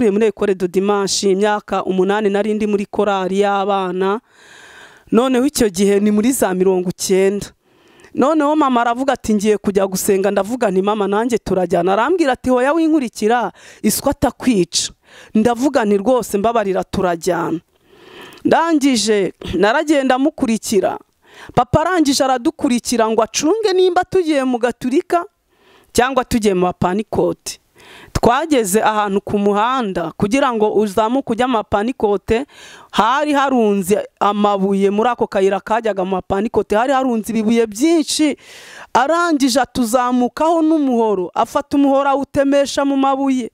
Nakuriye muri Ecole de Dimanche imyaka 8, nari ndi muri korali y'abana. Noneho icyo gihe ni muri za 90. Noneho mama aravuga ati ngiye kujya gusenga. Ndavuga nti mama nanjye turajyana. Arambwira ati hoya winkurikira iswa atakwica. Ndavuga nti rwose mbabarira turajyana. Ndangije naragenda mukurikira. Papa arangije aradukurikira ngo acunge nimba tugiye mu gaturika cyangwa tugiye mu bapanikote. Twageze ahantu ku muhanda kugira ngo uzamuke ujya mu bapanikote, hari harunze amabuye muri ako kayira kajyaga mu bapanikote, hari harunze ibibuye byinshi. Arangije atuzamukaho n'umuhoro, afata umuhoro awutemesha mu mabuye.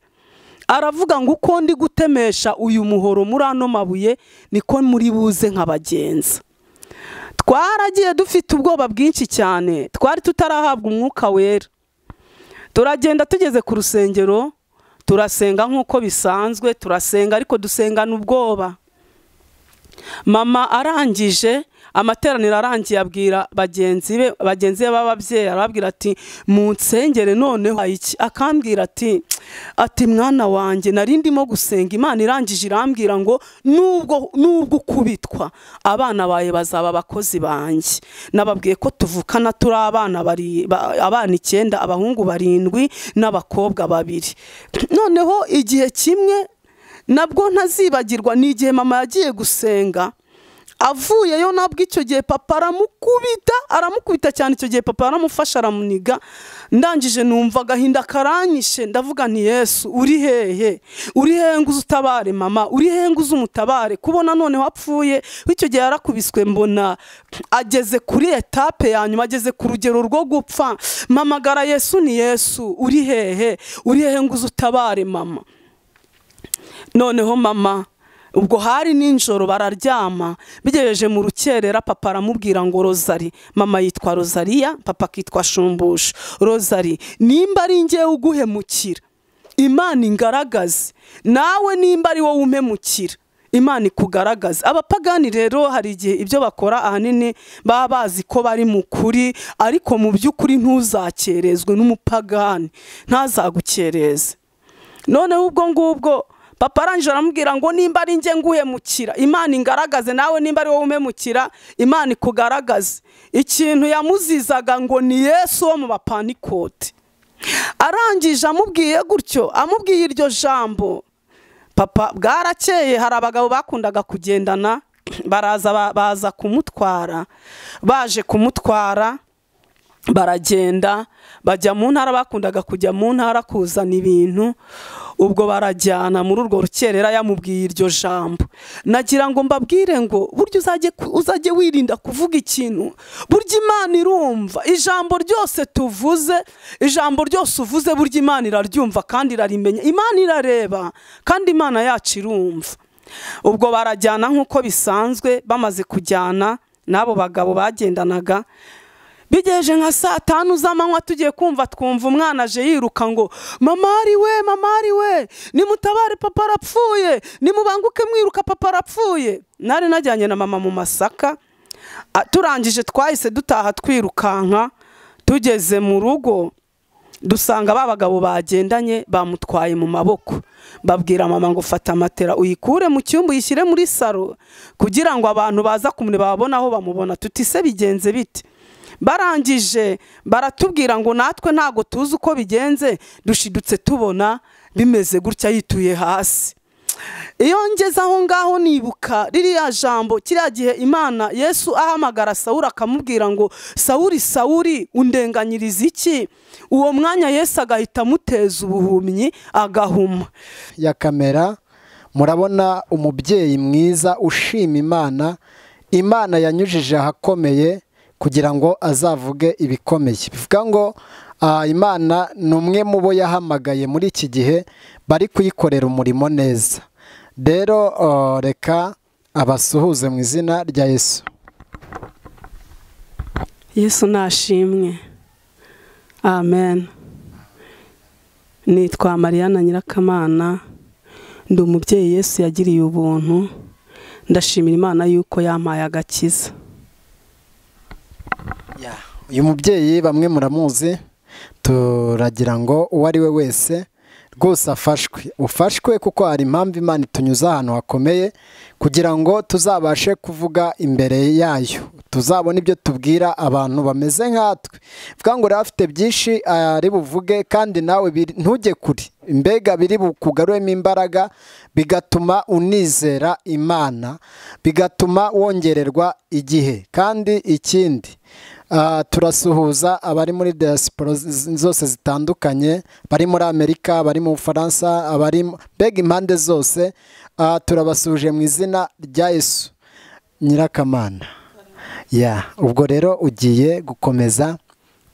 Aravuga ngo uko ndi gutemesha uyu muhoro muri ano mabuye niko muri buze nkabagenza. Twaragiye dufite ubwoba bwinshi cyane, twari tutarahabwa umwuka wera. Turagenda tugeze ku rusengero, turasenga nk'uko bisanzwe, turasenga ariko dusengana ubwoba. Mama arangije amateraniro arangiye abwira bagenzi be b'ababyeyi, arababwira ati munsengere noneho iki. Akambwira ati mwana wanjye nari ndimo gusenga Imana irangije irambwira ngo nubwo ukubitwa abana baye bazaba abakozi banjye. Nababwiye ko tuvukana turi abana abana 9, abahungu 7 n'abakobwa 2. Noneho igihe kimwe nabwo ntazibagirwa ni igihe mama yagiye gusenga avuyeyo, nabwo icyo gihe papa aramukubita cyane. Icyo gihe papa aramufasha aramuniga. Ndangije numva agahinda karanyishe, ndavuga nti Yesu uri hehe? Uri hehe ngo uzutabare mama? Uri hehe ngo uzumutabare? Kubona noneho apfuye. Icyo gihe yarakubiswe, mbona ageze kuri etape ya nyuma, ageze ku rugero rwo gupfa. Mamagara Yesu ni Yesu uri hehe? Uri hehe ngo uzutabare mama? Noneho mama ubwo hari ninjoro bararyama, bigejeje mu rukerera papa aramubwira ngo Rozari, mama yitwa Rosaria, papa akitwa Shumbusha. Rozari, nimba ari ngiye uguhemukira Imana ingaragaze, nawe nimba ari wowe umpemukira Imana ikugaragaze. Abapagani rero hari igihe ibyo bakora ahanini baba bazi ko bari mu kuri, ariko mu by'ukuri ntuzakerezwe n'umupagani, ntazagukereze. Noneho ubwo ngubwo papa arangije aramubwira ngo nimba ari nge nguhemukira Imana ingaragaze, nawe nimba ari wowe umpemukira Imana ikugaragaze. Ikintu yamuzizaga ngo ni Yesu wo mu bapanikote. Arangije amubwiye gutyo, amubwiye iryo jambo, papa bwarakeye hari abagabo bakundaga kugendana baraza baza kumutwara. Baje kumutwara baragenda bajya mu ntara, bakundaga kujya mu ntara kuzana ibintu. Ubwo barajyana muri urwo rukerera yamubwiye iryo jambo. Nagira ngo mbabwire ngo burya uzajye wirinda kuvuga ikintu, burya Imana irumva ijambo ryose tuvuze, ijambo ryose uvuze burya Imana iraryumva kandi irarimenya. Imana irareba kandi Imana yacu irumva. Ubwo barajyana nk'uko bisanzwe, bamaze kujyana n'abo bagabo bagendanaga, bigeje nka saa 5 z'amanywa tugiye kumva twumva umwana aje yiruka ngo mama ari we, mama ari we, nimutabare papa arapfuye, nimubanguke mwiruka papa arapfuye. Nari najyanye na mama mu masaka, turangije twahise dutaha twirukanka. Tugeze mu rugo dusanga ba bagabo bagendanye bamutwaye mu maboko. Babwira mama ngo fata matera uyikure mu cyumba uyishyire muri saro kugira ngo abantu baza kumureba babone aho bamubona. Tuti se bigenze bite? Barangije baratubwira ngo natwe ntago tuzi uko bigenze, dushidutse tubona bimeze gutya yituye hasi. Iyo ngeze aho ngaho nibuka ririya jambo kiriya gihe Imana Yesu ahamagara Sawuli akamubwira ngo Sawuli Sawuli undenganyiriza iki? Uwo mwanya Yesu agahita amuteza ubuhumyi agahuma. Ya kamera murabona umubyeyi mwiza ushima Imana, Imana yanyujije ahakomeye kugira ngo azavuge ibikomeye. Bivuga ngo Imana ni umwe mu bo yahamagaye muri iki gihe bari kuyikorera umurimo neza. Rero reka abasuhuze mu izina rya Yesu. Yesu nashimwe. Amen. Nitwa Mariana Nyirakamana, ndi umubyeyi Yesu yagiriye ubuntu. Ndashimira Imana yuko yampaye agakiza. Uyu mubyeyi bamwe muramuzi, turagira ngo uwo ari we wese Rwose afashwe, ufashwe kuko hari impamvu Imana itunyuza ahantu hakomeye kugira ngo tuzabashe kuvuga imbere yayo, tuzabone ibyo tubwira abantu bameze nkatwe. Vuga ngo rero afite byinshi ari buvuge, kandi nawe ntujye kure, mbega biri bukugaruremo imbaraga, bigatuma unizera Imana, bigatuma wongererwa igihe. Kandi ikindi, turasuhuza abari muri diaspora zose zitandukanye, bari muri Amerika, bari mu Bufaransa, abari mbega impande zose, turabasuhuje mu izina rya Yesu. Nyirakamana, ya ubwo rero ugiye gukomeza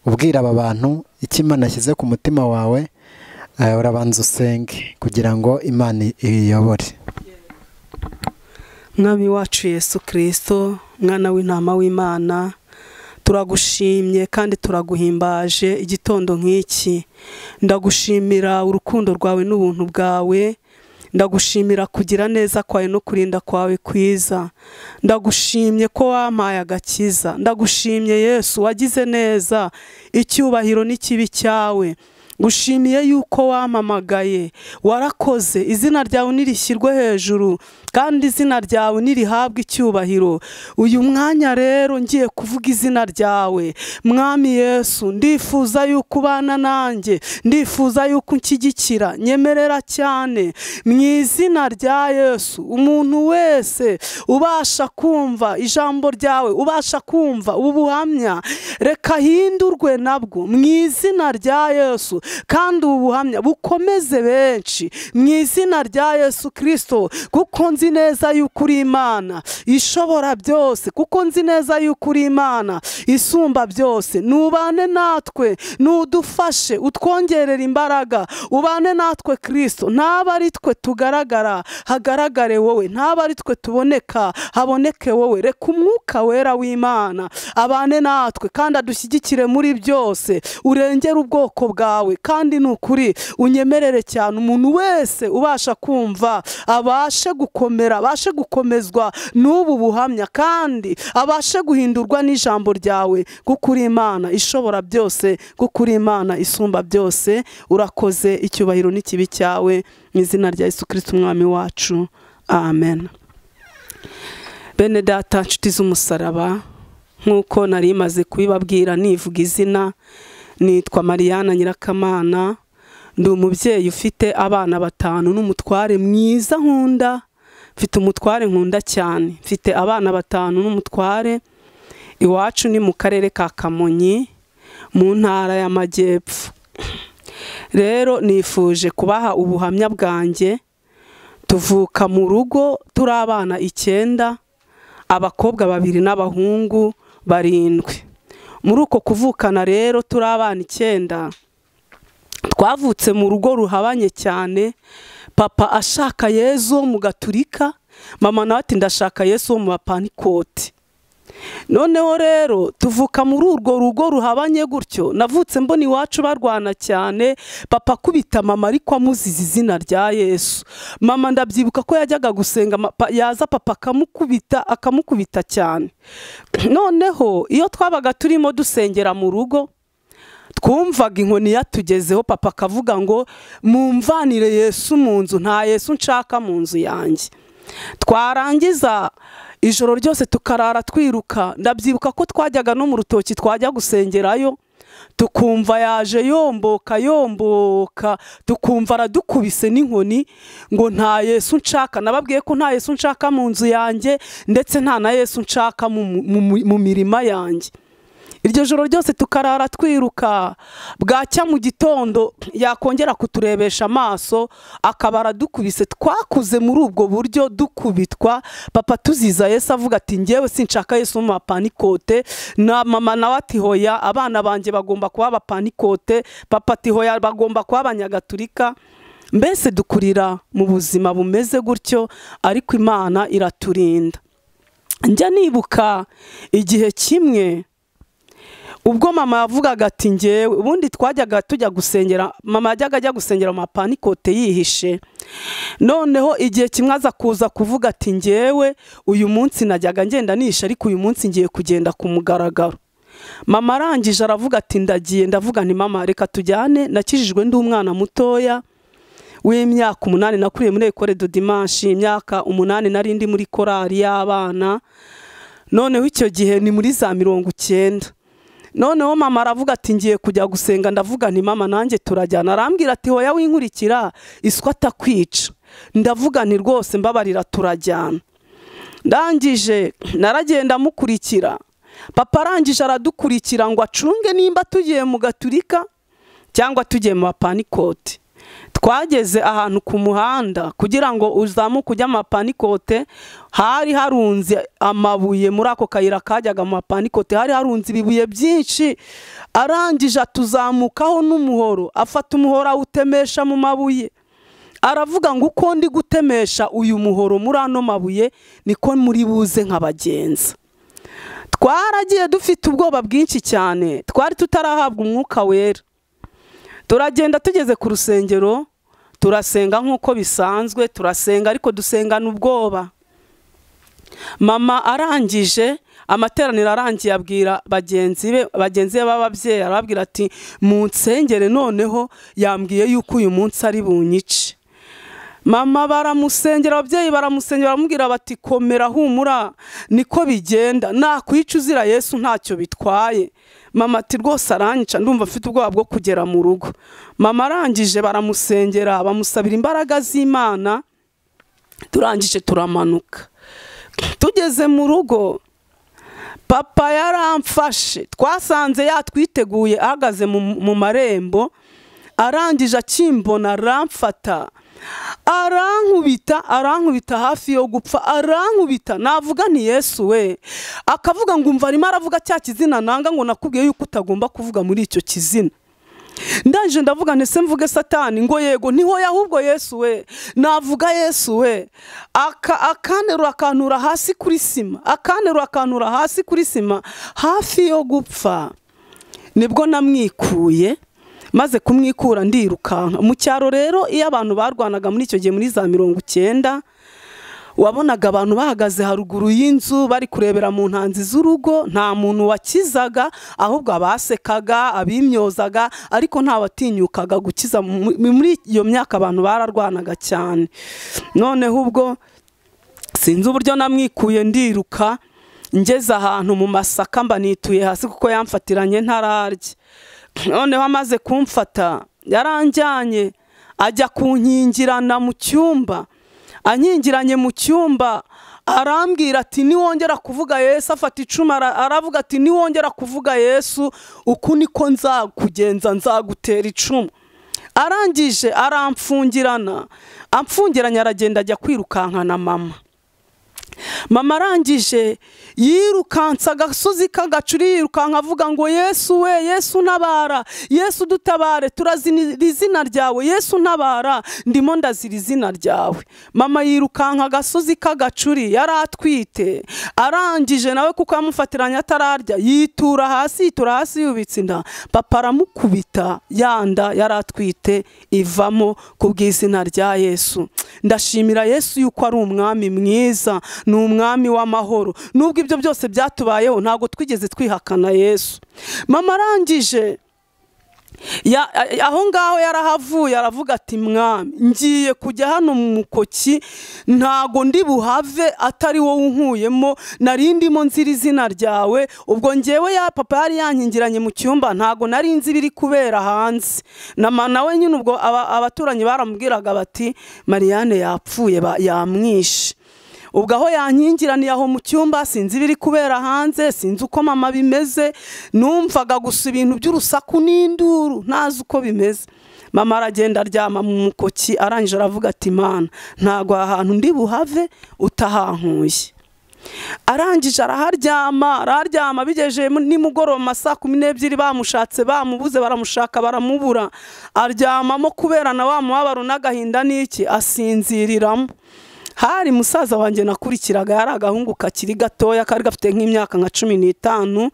ubwira aba bantu icyo Imana ashyize ku mutima wawe. Urabanza usenge kugira ngo Imana iyobore. Mwami wacu Yesu Kristo, mwana w'intama w'Imana, turagushimye kandi turaguhimbaje igitondo nk'iki. Ndagushimira urukundo rwawe n'ubuntu bwawe, ndagushimira kugira neza kwawe no kurinda kwawe kwiza. Ndagushimye ko wampaye agakiza, ndagushimye Yesu wagize neza, icyubahiro n'ikibi cyawe. Gushimiye yuko wampamagaye, warakoze, izina ryawe nirishyirwe hejuru kandi izina ryawe nirihabwe icyubahiro. Uyu mwanya rero ngiye kuvuga izina ryawe Mwami Yesu, ndifuza yuko ubana nanjye, ndifuza yuko unshyigikira, nyemerera cyane mu izina rya Yesu. Umuntu wese ubasha kumva ijambo ryawe, ubasha kumva ubu buhamya, reka ahindurwe nabwo mu izina rya Yesu, kandi ubu buhamya bukomeze benshi mu izina rya Yesu Kristo, kuko nzi neza yuko uri Imana ishobora byose, kuko nzi neza yuko uri Imana isumba byose. Nubane natwe, nudufashe, utwongerere imbaraga, ubane natwe Kristo. Ntaba ari twe tugaragara, hagaragare wowe, ntaba ari twe tuboneka, haboneke wowe. Reka umwuka wera w'Imana abane natwe kandi adushyigikire muri byose, urengere ubwoko bwawe. Kandi ni ukuri unyemerere cyane umuntu wese ubasha kumva abashe gukomera, abashe gukomezwa n'ubu buhamya, kandi abashe guhindurwa n'ijambo ryawe, kuko uri Imana ishobora byose, kuko uri Imana isumba byose. Urakoze, icyubahiro n'ikibi cyawe mu izina rya Yesu Kristo umwami wacu, amen. Bene data, nshuti z'umusaraba, nk'uko nari maze kubibabwira nivuga izina, nitwa Mariana Nyirakamana, ndi umubyeyi ufite abana batanu n'umutware mwiza nkunda. Mfite umutware nkunda cyane, mfite abana batanu n'umutware. Iwacu ni mu karere ka Kamonyi mu ntara y'Amajyepfo. Rero nifuje kubaha ubuhamya bwanjye. Tuvuka mu rugo turi abana 9, abakobwa 2 n'abahungu 7. Muri uko kuvukana rero turi abana 9, twavutse mu rugo ruhabanye cyane. Papa ashaka Yesu mu Gaturika, mama nawe ati ndashaka Yesu mu Bapanikote. Noneho rero tuvuka muri urwo rugo ruhabanye gutyo. Navutse mbona iwacu barwana cyane, papa kubita mama ariko amuziza izina rya Yesu. Mama ndabyibuka ko yajyaga gusenga, yaza papa akamukubita, akamukubita cyane. Noneho iyo twabaga turimo dusengera mu rugo, twumvaga inkoni yatugezeho, papa akavuga ngo mumvanire Yesu mu nzu, nta Yesu nshaka mu nzu yanjye. Twarangiza ijoro ryose tukarara twiruka. Ndabyibuka ko twajyaga no mu rutoki, twajya gusengerayo, tukumva yaje yomboka yomboka, tukumva aradukubise n'inkoni ngo nta Yesu nshaka. Nababwiye ko nta Yesu nshaka mu nzu yanjye, ndetse nta na Yesu nshaka mu mirima yanjye. Iryo joro ryose tukarara twiruka, bwacya mu gitondo yakongera kuturebesha amaso akaba aradukubise. Twakuze muri ubwo buryo dukubitwa, papa tuziza Yesu avuga ati njyewe sinshaka Yesu mu Bapanikote, na mama nawe ati hoya abana banjye bagomba kuba Abapanikote, papa ati hoya bagomba kuba Abanyagatulika. Mbese dukurira mu buzima bumeze gutyo, ariko Imana iraturinda. Njya nibuka igihe kimwe ubwo mama yavugaga ati njyewe, ubundi twajyaga tujya gusengera, mama yajyaga ajya gusengera mu Mapanikote yihishe. Noneho igihe kimwe aza kuza kuvuga ati njyewe uyu munsi najyaga ngenda nishe, ariko uyu munsi ngiye kugenda ku mugaragaro. Mama arangije aravuga ati ndagiye. Ndavuga nti mama reka tujyane, nakijijwe ndi umwana mutoya. w'imyaka 8 nakuriye muri Ecole de Dimanche, imyaka 8 nari ndi muri korali y'abana. Noneho icyo gihe ni muri za 90. Noneho mama aravuga ati ngiye kujya gusenga, ndavuga nti mama nanjye turajyana. Arambwira ati hoya winkurikira iswa atakwica. Ndavuga nti rwose mbabarira turajyana. Ndangije naragenda mukurikira. Papa arangije aradukurikira ngo acunge nimba tugiye mu gaturika cyangwa tugiye mu bapanikote. Twageze ahantu ku muhanda kugira ngo uzamuke ujya mu bapanikote, hari harunze amabuye muri ako kayira kajyaga mu bapanikote, hari harunze ibibuye byinshi. Arangije atuzamukaho n'umuhoro, afata umuhoro awutemesha mu mabuye. Aravuga ngo uko ndi gutemesha uyu muhoro muri ano mabuye niko muri buze nkabagenza. Twaragiye dufite ubwoba bwinshi cyane, twari tutarahabwa umwuka wera. Turagenda tugeze ku rusengero, turasenga nk'uko bisanzwe, turasenga ariko dusengana ubwoba. Mama arangije amateraniro arangiye abwira bagenzi be b'ababyeyi, arababwira ati munsengere noneho yambwiye yuko uyu munsi ari bunyice. Mama baramusengera, ababyeyi baramusengera, baramubwira bati komera humura niko bigenda, nakwica uzira Yesu ntacyo bitwaye. Mama ati rwose aranyica ndumva mfite ubwoba bwo kugera mu rugo. Mama arangije baramusengera, bamusabira imbaraga z'Imana, turangije turamanuka. Tugeze mu rugo papa yaramfashe, twasanze yatwiteguye ahagaze mu marembo. Arangije akimbona aramfata, arankubita hafi yo gupfa, arankubita. Navuga nti Yesu we, akavuga ngo umva arimo aravuga cya kizina nanga, ngo nakubwiye yuko utagomba kuvuga muri icyo kizina. Ndangije ndavuga nti se mvuge Satani? Ngo yego. Niho ahubwo Yesu we, navuga Yesu we. Akanterura akantura hasi kuri sima, akanterura akantura hasi kuri sima hafi yo gupfa. Nibwo namwikuye. Maze kumwikura ndirukanka. Mu cyaro rero iyo abantu barwanaga muri icyo gihe muri za 90, wabonaga abantu bahagaze haruguru y'inzu bari kurebera mu ntanzi z'urugo, nta muntu wakizaga, ahubwo abasekaga, abimyozaga, ariko nta watinyukaga gukiza. Muri iyo myaka abantu bararwanaga cyane. Noneho ubwo sinzi uburyo namwikuye ndiruka, ngeze ahantu mu masaka mba nituye hasi kuko yamfatiranye ntararya. Noneho amaze kumfata yaranjyanye ajya kunkingirana mu cyumba. Ankingiranye mu cyumba arambwira ati niwongera kuvuga Yesu, afata icumu aravuga ati niwongera kuvuga Yesu uku niko nzakugenza, nzagutera icumu. Arangije aramfungirana, amfungiranye aragenda ajya kwirukankana mama. Mama arangije yirukansa agasozi k'agacuri, yirukanka avuga ngo Yesu we, Yesu ntabara, Yesu dutabare, turazira izina ryawe, Yesu ntabara, ndimo ndazira izina ryawe. Mama yirukanka agasozi k'agacuri, yari atwite. Arangije nawe kuko yamufatiranye atararya, yitura hasi yubitse inda. Papa aramukubita yanda yari atwite ivamo kubw'izina rya Yesu. Ndashimira Yesu yuko ari umwami mwiza, ni umwami w'amahoro. Nubwo ibyo byose byatubayeho ntago twigeze twihakana Yesu. Mama arangije aho ngaho yarahavuye aravuga ati mwami ngiye kujya hano mu mukoki, ntago ndi buhave atari wowe unkuyemo, nari ndimo nzira izina ryawe. Ubwo ngewe ya papa yari yankingiranye mu cyumba, ntago nari nzi biri kubera hanze. Nawe nyine ubwo abaturanyi baramubwiraga bati Marianne yapfuye yamwishe. Ubwo aho yankingiraniye aho mu cyumba sinzi biri kubera hanze, sinzi uko mama bimeze, numvaga gusa ibintu by'urusaku n'induru ntazi uko bimeze. Mama aragenda aryama mu mukoki, arangije aravuga ati Mana ntago ahantu ndi buhave utahankuye. Arangije araharyama, bigeje nimugoroba saa 12 bamushatse bamubuze, baramushaka baramubura. Aryamamo kubera na wa mubabaro n'agahinda n'iki, asinziriramo. Hari musaza wanjye nakurikiraga, yari agahungu kakiri gatoya kari gafite nk'imyaka nka 15.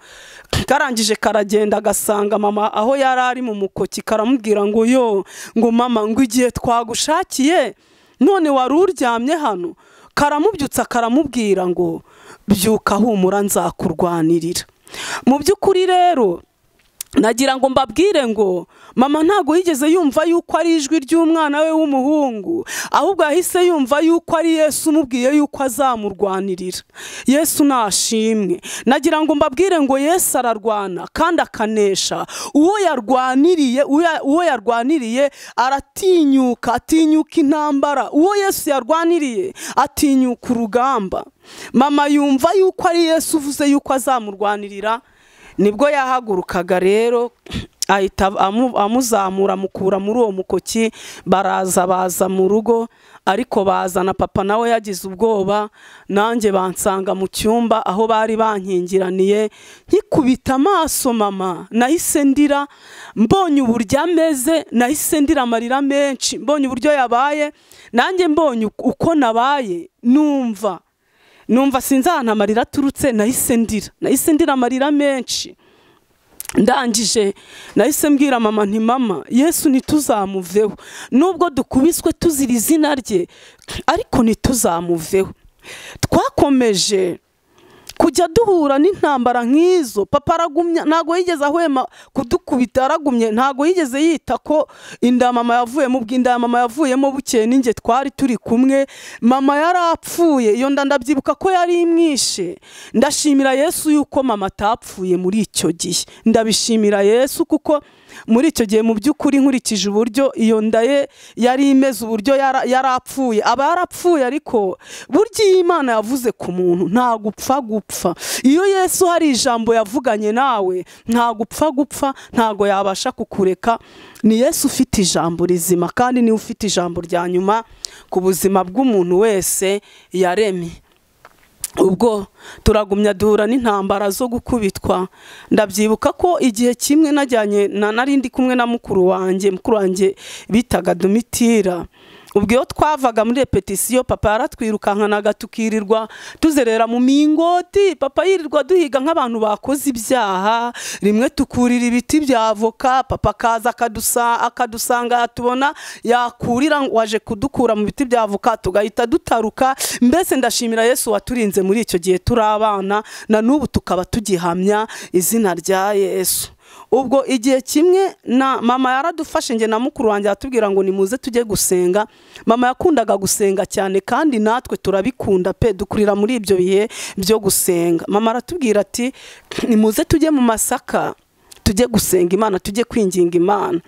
Karangije karagenda agasanga mama aho yari ari mu mukoki, karamubwira ngo yo, ngo mama ngo igihe twagushakiye none wari uryamye hano. Karamubyutsa karamubwira ngo byuka humura nzakurwanirira. Mu by'ukuri rero Nagira ngo mbabwire ngo mama ntago yigeze yumva yuko ari ijwi ry'umwana we w'umuhungu, ahubwo yahise yumva yuko ari Yesu umubwiye yuko azamurwanirira. Yesu nashimwe. Nagira ngo mbabwire ngo Yesu ararwana kandi akanesha. Uwo yarwaniriye aratinyuka, atinyuka intambara. Uwo Yesu yarwaniriye atinyuka urugamba. Mama yumva yuko ari Yesu uvuze yuko azamurwanirira. Nibwo yahagurukaga rero ahita amuzamura mukura muri uwo mukoki, baraza baza mu rugo, ariko bazana papa nawe yagize ubwoba, nanjye bansanga mu cyumba aho bari bankingiraniye, nkikubita amaso mama nahise ndira, mbonye uburyo ameze nahise ndira amarira menshi, mbonye uburyo yabaye, nanjye mbonye uko nabaye, numva sinzi ahantu amarira aturutse, nahise ndira amarira menshi. Ndangije nahise mbwira mama nti mama Yesu ntituzamuveho, nubwo dukubiswe tuzira izina rye ariko ntituzamuveho. Twakomeje kujya duhura n'intambara nk'izo, papa aragumya, ntago yigeze ahwema kudukubita, aragumye, ntago yigeze yita ko inda mama yavuyemo, ubwo inda mama yavuyemo bukeye ninjye twari turi kumwe, mama yarapfuye, iyo nda ndabyibuka ko yari imwishe. Ndashimira Yesu yuko mama atapfuye muri icyo gihe, ndabishimira Yesu kuko muri icyo gihe mu by'ukuri nkurikije uburyo iyo nda ye yari imeze, uburyo yarapfuye, aba yarapfuye, ariko burya iyo Imana yavuze ku muntu nta gupfa gupfa. Iyo Yesu hari ijambo yavuganye nawe nta gupfa gupfa, ntago yabasha kukureka. Ni Yesu ufite ijambo rizima kandi ni ufite ijambo rya nyuma ku buzima bw'umuntu wese yaremye. Ubwo turagumya duhura n'intambara zo gukubitwa. Ndabyibuka ko igihe kimwe najyanye na narindi kumwe na mukuru wanjye bitaga Domitira. Ubwo iyo twavaga muri repetisiyo papa yaratwirukankanaga tukirirwa tuzerera mu mingoti, papa yirirwa duhiga nk'abantu bakoze ibyaha, rimwe tukurira ibiti bya avoka, papa kaza akadusanga tubona yakurira waje kudukura mu biti bya avoka tugahita dutaruka. Mbese ndashimira Yesu waturinze muri icyo gihe turi abana, na n'ubu tukaba tugihamya izina rya Yesu. Ubwo igihe kimwe na mama yaradufashe nge na mukuru wanjye atubwira ngo nimuze tujye gusenga. Mama yakundaga gusenga cyane kandi natwe turabikunda pe, dukurira muri ibyo bihe byo gusenga. Mama aratubwira ati nimuze tujye mu masaka tujye gusenga Imana, tujye kwinginga Imana.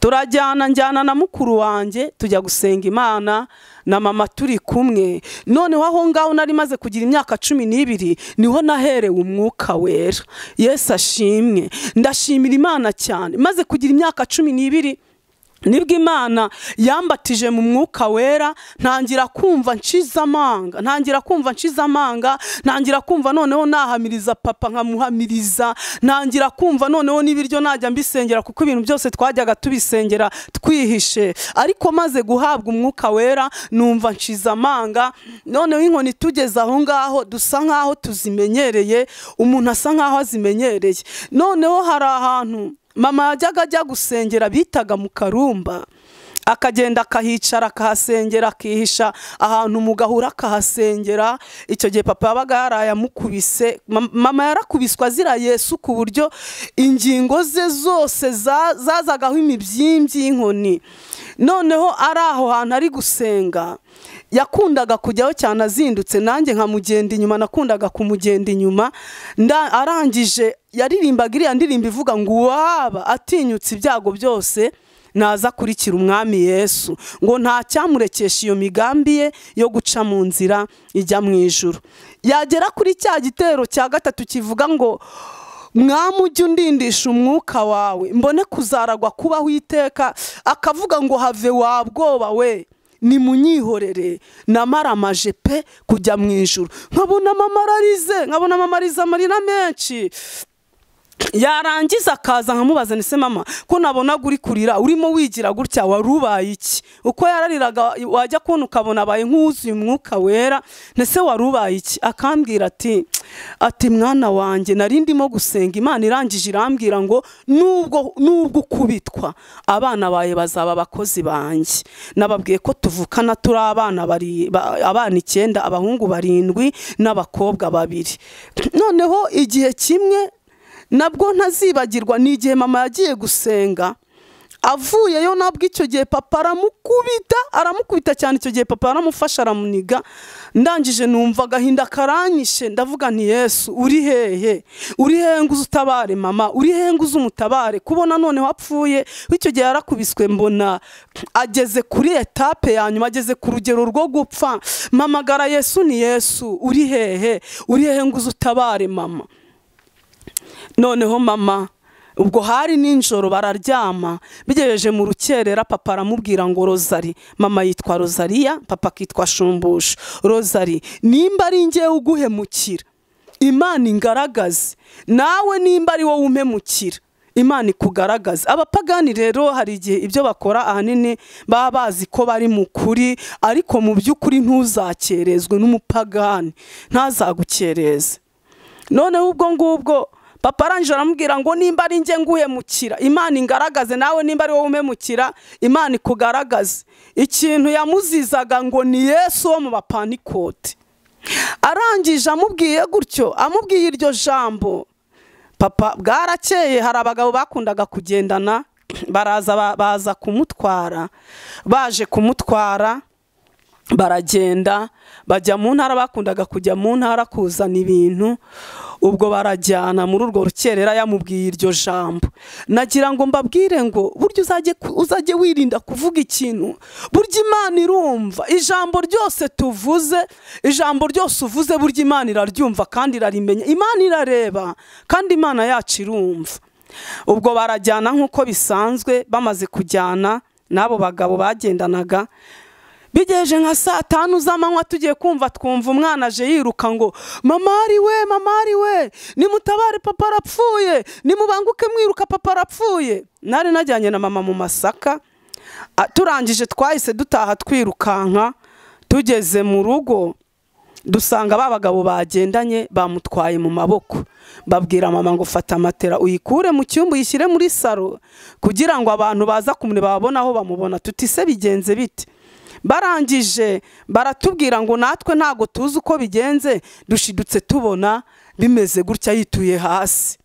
Turajyana, njyana na mukuru wanjye tujya gusenga Imana na mama turi kumwe. Noneho aho ngaho nari maze kugira imyaka 12 niho naherewe umwuka wera. Yesu ashimwe. Ndashimira Imana cyane. Maze kugira imyaka 12 nibwo Imana yambatije mu mwuka wera, ntangira kumva nshize amanga, ntangira kumva noneho nahamiriza papa nkamuhamiriza, ntangira kumva noneho n'ibiryo najya mbisengera, kuko ibintu byose twajyaga tubisengera twihishe. Ariko maze guhabwa umwuka wera numva nshize amanga. Noneho inkoni tugeze aho ngaho dusa nkaho tuzimenyereye, umuntu asa nkaho azimenyereye. Noneho hari ahantu mama yajyaga ajya gusengera bitaga mu Karumba, akagenda akahicara akahasengera, akihisha ahantu mu gahura akahasengera. Icyo gihe papa yabaga yarayamukubise, mama yarakubiswa azira Yesu ku buryo ingingo ze zose zazagaho imibyimbyi y'inkoni. Noneho ari aho hantu ari gusenga, yakundaga kujyaho cyane azindutse, nanjye nkamugenda inyuma, nakundaga kumugenda inyuma. Arangije yaririmbaga iriya ndirimbo ivuga ngo waba atinyutse ibyago byose naza kurikira umwami Yesu, ngo nta cyamurekesha iyo migambi ye yo guca mu nzira ijya mu ijuru. Yagera kuri cya gitero cya gatatu kivuga ngo mwami ujye undindisha umwuka wawe mbone kuzaragwa kubaho iteka, akavuga ngo have wabwoba we nimunyihorere namaramaje pe kujya mu ijuru. Nkabona mama ararize, nkabona mama arize amarira menshi. Yarangiza akaza nkamubaza nise mama ko nabonaga uri kurira urimo wigira gutya warubaye iki? Uko yarariraga wajya kubona ukabona abaye nk'uzuye umwuka wera, nese warubaye iki? Akambwira ati mwana wanjye nari ndimo gusenga Imana irangije irambwira ngo nubwo ukubitwa abana bawe bazaba abakozi banjye. Nababwiye ko tuvukana turi abana abana 9, abahungu 7 n'abakobwa 2. Noneho igihe kimwe Nabwo ntazibagirwa ni igihe mama yagiye gusenga, avuyeyo nabwo icyo gihe papa aramukubita cyane. Icyo gihe papa aramufasha aramuniga. Ndangije numva agahinda karanyishe, ndavuga nti Yesu uri hehe, uri hehe ngo uzutabare mama, uri hehe ngo uzumutabare, kubona none wapfuye. Icyo gihe yarakubiswe, mbona ageze kuri etape ya nyuma, ageze ku rugero rwo gupfa. Mamagara Yesu ni Yesu uri hehe, uri hehe ngo uzutabare mama. Noneho mama ubwo hari ninjoro bararyama, bigejeje mu rukerera papa aramubwira ngo Rozari, mama yitwa Rosaria, papa akitwa Shumbusha. Rozari, nimba ari ngewe uguhemukira Imana ingaragaze, nawe nimba ari wowe umpemukira Imana ikugaragaze. Abapagani rero hari igihe ibyo bakora ahanini baba bazi ko bari mu kuri, ariko mu by'ukuri ntuzakerezwe n'umupagani, ntazagukereze. Noneho ubwo ngubwo papa arangije aramubwira ngo nimba ari nge nguhemukira Imana ingaragaze, nawe nimba ari wowe umpemukira Imana ikugaragaze. Ikintu yamuzizaga ngo ni Yesu wo mu bapanikote. Arangije amubwiye gutyo, amubwiye iryo jambo, papa bwarakeye hari abagabo bakundaga kugendana baraza baza kumutwara. Baje kumutwara baragenda bajya mu ntara, bakundaga kujya mu ntara kuzana ibintu. Ubwo barajyana muri urwo rukerera yamubwiye iryo jambo. Nagira ngo mbabwire ngo burya uzajye wirinda kuvuga ikintu, burya Imana irumva ijambo ryose tuvuze, ijambo ryose uvuze burya Imana iraryumva kandi irarimenya, Imana irareba kandi Imana yacu irumva. Ubwo barajyana nk'uko bisanzwe, bamaze kujyana n'abo bagabo bagendanaga, bigejeje nka saa 5 z'amanywa tugiye kumva twumva umwana aje yiruka ngo mama ari we, mama ari we, nimutabare papa arapfuye, nimubanguke mwiruka papa arapfuye. Nari najyanye na mama mu masaka, turangije twahise dutaha twirukanka. Tugeze mu rugo dusanga ba bagabo bagendanye bamutwaye mu maboko. Babwira mama ngo fata matera uyikure mu cyumba uyishyire muri saro kugira ngo abantu baza kumureba babone aho bamubona. Tuti se bigenze bite? Barangije baratubwira ngo natwe ntago tuzi uko bigenze, dushidutse tubona bimeze gutya yituye hasi.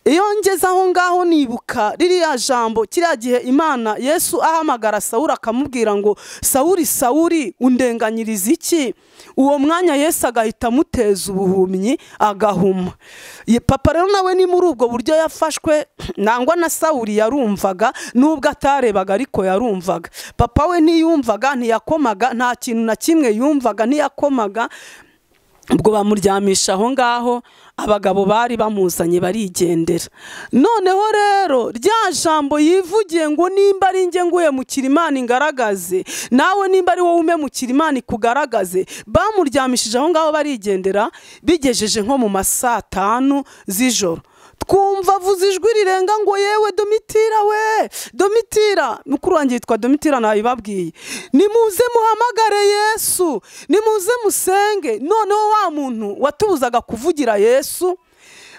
Iyo ngeze aho ngaho nibuka ririya jambo, kiriya gihe Imana Yesu ahamagara Sawuli akamubwira ngo Sawuli, Sawuli undenganyiriza iki? Uwo mwanya Yesu agahita amuteza ubuhumyi agahuma. Papa rero nawe ni muri ubwo buryo yafashwe, nangwa na Sawuli yarumvaga nubwo atarebaga ariko yarumvaga. Papa we ntiyumvaga, ntiyakomaga, nta kintu na kimwe yumvaga, ntiyakomaga. Ubwo bamuryamisha aho ngaho, abagabo bari bamuzanye barigendera. Noneho rero rya jambo yivugiye ngo nimba ari nge nguhemukira Imana ingaragaze, nawe nimba ari wowe umpemukira Imana ikugaragaze. Bamuryamishije aho ngaho barigendera, bigejeje nko mu masaa 5 z'ijoro twumva avuze ijwi rirenga ngo yewe Domitira we, Domitira. Mukuru wanjye yitwa Domitira nabibabwiye. Nimuze muhamagare Yesu, nimuze musenge. Noneho wa muntu watubuzaga kuvugira Yesu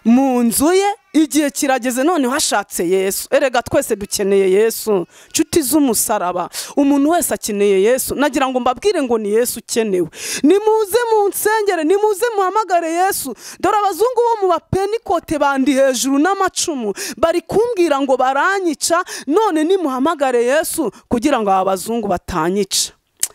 mu nzu ye, igihe kirageze noneho hashatse Yesu. Erega twese dukeneye Yesu, nshuti z'umusaraba, umuntu wese akeneye Yesu. Nagira ngo mbabwire ngo ni Yesu ukenewe. Nimuze mu nsengere, nimuze muhamagare Yesu. Dore abazungu bo mu bapenikote bandi hejuru n'amacumu bari kumbwira ngo baranyica, none nimuhamagare Yesu kugira ngo aba bazungu batanyica.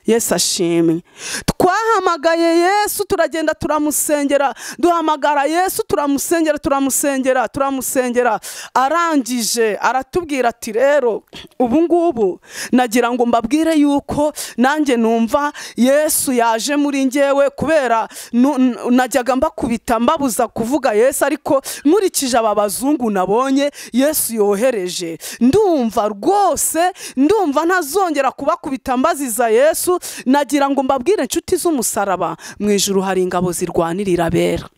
Yesu ashimwe. Twahamagaye Yesu turagenda turamusengera, duhamagara Yesu turamusengera, turamusengera, turamusengera. Arangije aratubwira ati rero ubu ngubu nagira ngo mbabwire yuko nanjye numva Yesu yaje muri njyewe, kubera najyaga mbakubita mbabuza kuvuga Yesu, ariko nkurikije aba bazungu nabonye Yesu yohereje, ndumva rwose ndumva ntazongera kubakubita mbaziza Yesu. Nagira ngo mbabwire inshuti z'umusaraba, mu ijuru hari ingabo zirwanirira abera.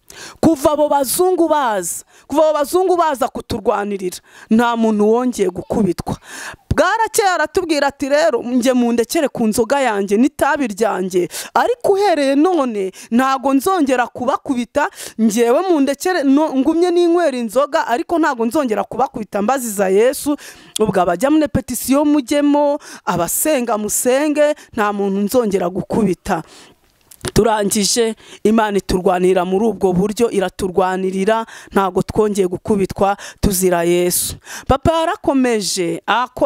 Kuva abo bazungu baza, kuva abo bazungu baza kuturwanirira, nta muntu wongeye gukubitwa. Bwarakeye aratubwira ati rero njye mundekere ku nzoga yanjye n'itabi ryanjye, ariko uhereye none ntago nzongera kubakubita, njyewe mundekere ngumye n'inywera inzoga, ariko ntago nzongera kubakubita mbaziza Yesu. Ubwo abajya muri petisiyo mujyemo, abasenga musenge, nta muntu nzongera gukubita. Turangije Imana iturwanira muri ubwo buryo, iraturwanirira, ntabwo twongeye gukubitwa tuzira Yesu. Papa yarakomeje,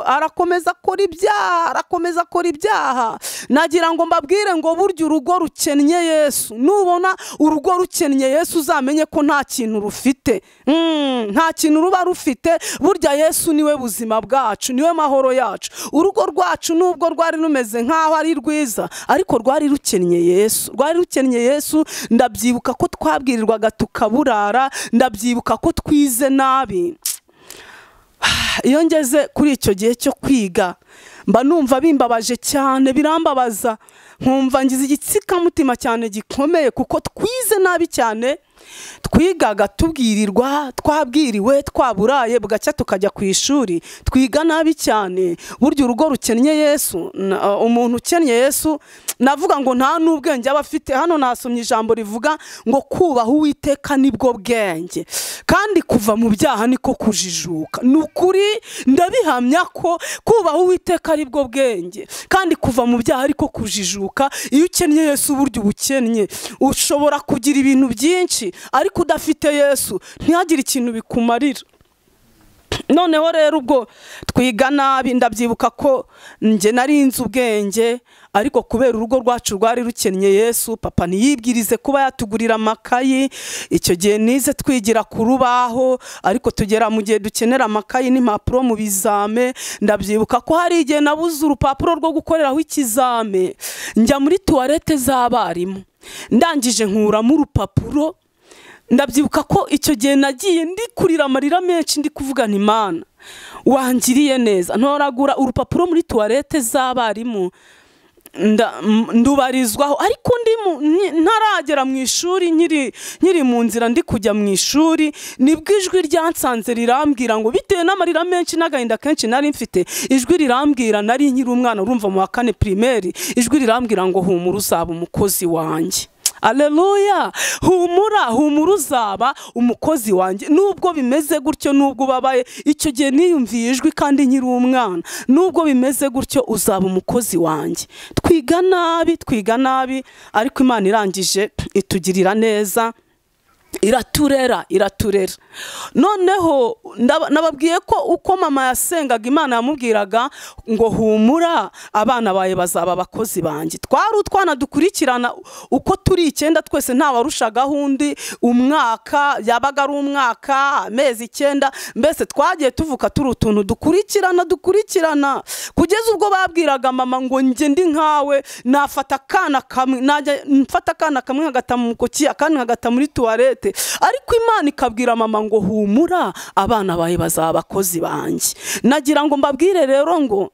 arakomeza akora ibyaha, arakomeza akora ibyaha. Nagira ngo mbabwire ngo burya urugo rukennye Yesu, nubona urugo rukennye Yesu uzamenye ko nta kintu rufite, nta kintu ruba rufite. Burya Yesu niwe buzima bwacu, niwe mahoro yacu. Urugo rwacu nubwo rwari rumeze nkaho ari rwiza, ariko rwari rukennye Yesu, rwari rukennye Yesu. Ndabyibuka ko twabwirirwaga tukaburara, ndabyibuka ko twize nabi. Iyo ngeze kuri icyo gihe cyo kwiga mba numva bimbabaje cyane, birambabaza, nkumva ngize igitsikamutima cyane gikomeye, kuko twize nabi cyane. Twigaga tubwirirwa, twabwiriwe, twaburaye, bugacya tukajya ku ishuri, twiga nabi cyane. Burya urugo rukennye Yesu, umuntu ukennye Yesu navuga ngo nta n'ubwenge aba afite. Hano nasomye ijambo rivuga ngo kubaha Uwiteka nibwo bwenge, kandi kuva mu byaha niko kujijuka. Ni ukuri ndabihamya ko kubaha Uwiteka aribwo bwenge, kandi kuva mu byaha ariko kujijuka. Iyo ukennye Yesu burya ubukennye, ushobora kugira ibintu byinshi ariko udafite Yesu ntihagire ikintu bikumarira. Noneho rero ubwo twiga nabi, ndabyibuka ko njye nari nzi ubwenge, ariko kubera urugo rwacu rwari rukennye Yesu, papa ntiyibwirize kuba yatugurira amakayi. Icyo gihe nize twigira ku rubaho, ariko tugera mu gihe dukenera amakayi n'impapuro mu bizame. Ndabyibuka ko hari igihe nabuze urupapuro rwo gukoreraho ikizame, njya muri tuwarete z'abarimu, ndangije nkuramo urupapuro. Ndabyibuka ko icyo gihe nagiye ndi kurira amarira menshi, ndi kuvuga nti Imana wangiriye neza. Ntoragura urupapuro muri tuwarete z'abarimu, ndubarizwaho, ariko ntaragera mu ishuri, nkiri mu nzira ndi kujya mu ishuri, nibwo ijwi ryansanze rirambwira ngo, bitewe n'amarira menshi n'agahinda kenshi nari mfite, ijwi rirambwira, nari nkiri umwana urumva mu wa 4 primaire, ijwi rirambwira ngo humura uzaba umukozi wanjye. Aleluya, humura, humura uzaba umukozi wanjye. Nubwo bimeze gutyo, nubwo ubabaye, icyo gihe niyumviye ijwi kandi nkiri umwana, nubwo bimeze gutyo uzaba umukozi wanjye. Twiga nabi, twiga nabi, ariko Imana irangije itugirira neza, iraturera, iraturera. Noneho nababwiye ko uko mama yasengaga Imana yamubwiraga ngo humura abana bawe bazaba abakozi banjye. Twari utwana dukurikirana uko turi 9 twese, nta warushagaho undi umwaka, yabaga ari umwaka, amezi 9, mbese twagiye tuvuka turi utuntu dukurikirana dukurikirana, kugeza ubwo babwiraga mama ngo njye ndi nkawe, nafata akana kamwe, najya mfata akana kamwe nkagata mu mukoki, akandi nkagata muri tuwarete. Ariko Imana ikabwira mama ngo humura abana bawe bazaba abakozi banjye. Nagira ngo mbabwire rero ngo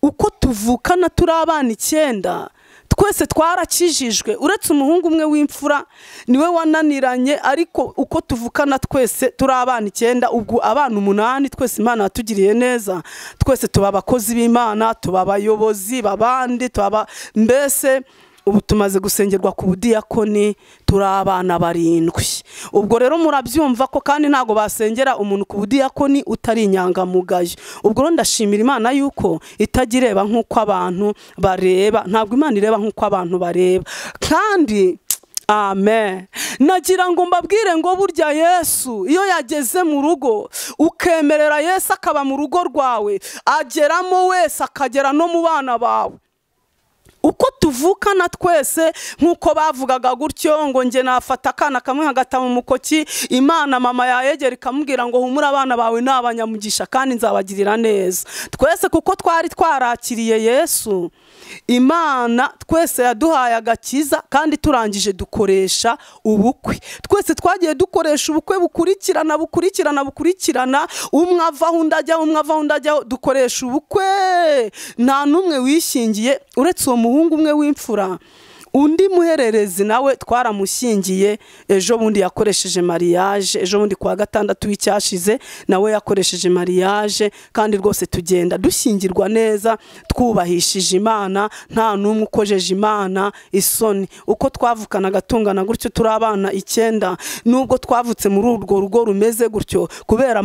uko tuvukana turi abana 9 twese twarakijijwe, uretse umuhungu umwe w'imfura niwe wananiranye, ariko uko tuvukana twese turi abana 9, ubwo abana 8 twese Imana yatugiriye neza, twese tuba abakozi b'Imana, tuba abayobozi babandi, tuba mbese ubu tumaze gusengerwa ku budiyakoni, turi abana 7. Ubwo rero murabyumva ko kandi ntago basengera umuntu ku budiyakoni utari inyangamugayo. Ubwo rero ndashimira Imana yuko itagireba nkuko abantu bareba, ntabwo Imana ireba nkuko abantu bareba. Kandi amen, nagira ngo mbabwire ngo burya Yesu iyo yageze mu rugo, ukemerera Yesu akaba mu rugo rwawe, ageramo wese akagera no mu bana bawe. Uko tuvukana twese nkuko bavugaga gutyo ngo nge nafata akana kamwe nkagata mu mukoki, Imana mama yayegera ikamubwira ngo humura abana bawe ni abanyamugisha kandi nzabagirira neza. Twese kuko twari twarakiriye Yesu, Imana twese yaduhaye agakiza, kandi turangije dukoresha ubukwe. Twese twagiye dukoresha ubukwe bukurikirana bukurikirana bukurikirana, umwe avaho undi ajyaho, umwe avaho undi ajyaho, dukoresha ubukwe. Nta n'umwe wishingiye uretse uwo muhungu umwe w'imfura. Undi muhererezi nawe twaramushyingiye, ejo bundi yakoresheje mariage, ejo bundi kwa 6 w'icyashize nawe yakoresheje mariage, kandi rwose tugenda dushyingirwa neza, twubahishije Imana, nta n'umwe ukojeje Imana isoni. Uko twavukanaga tungana gutyo turi abana 9, nubwo twavutse muri urwo rugo rumeze gutyo, kubera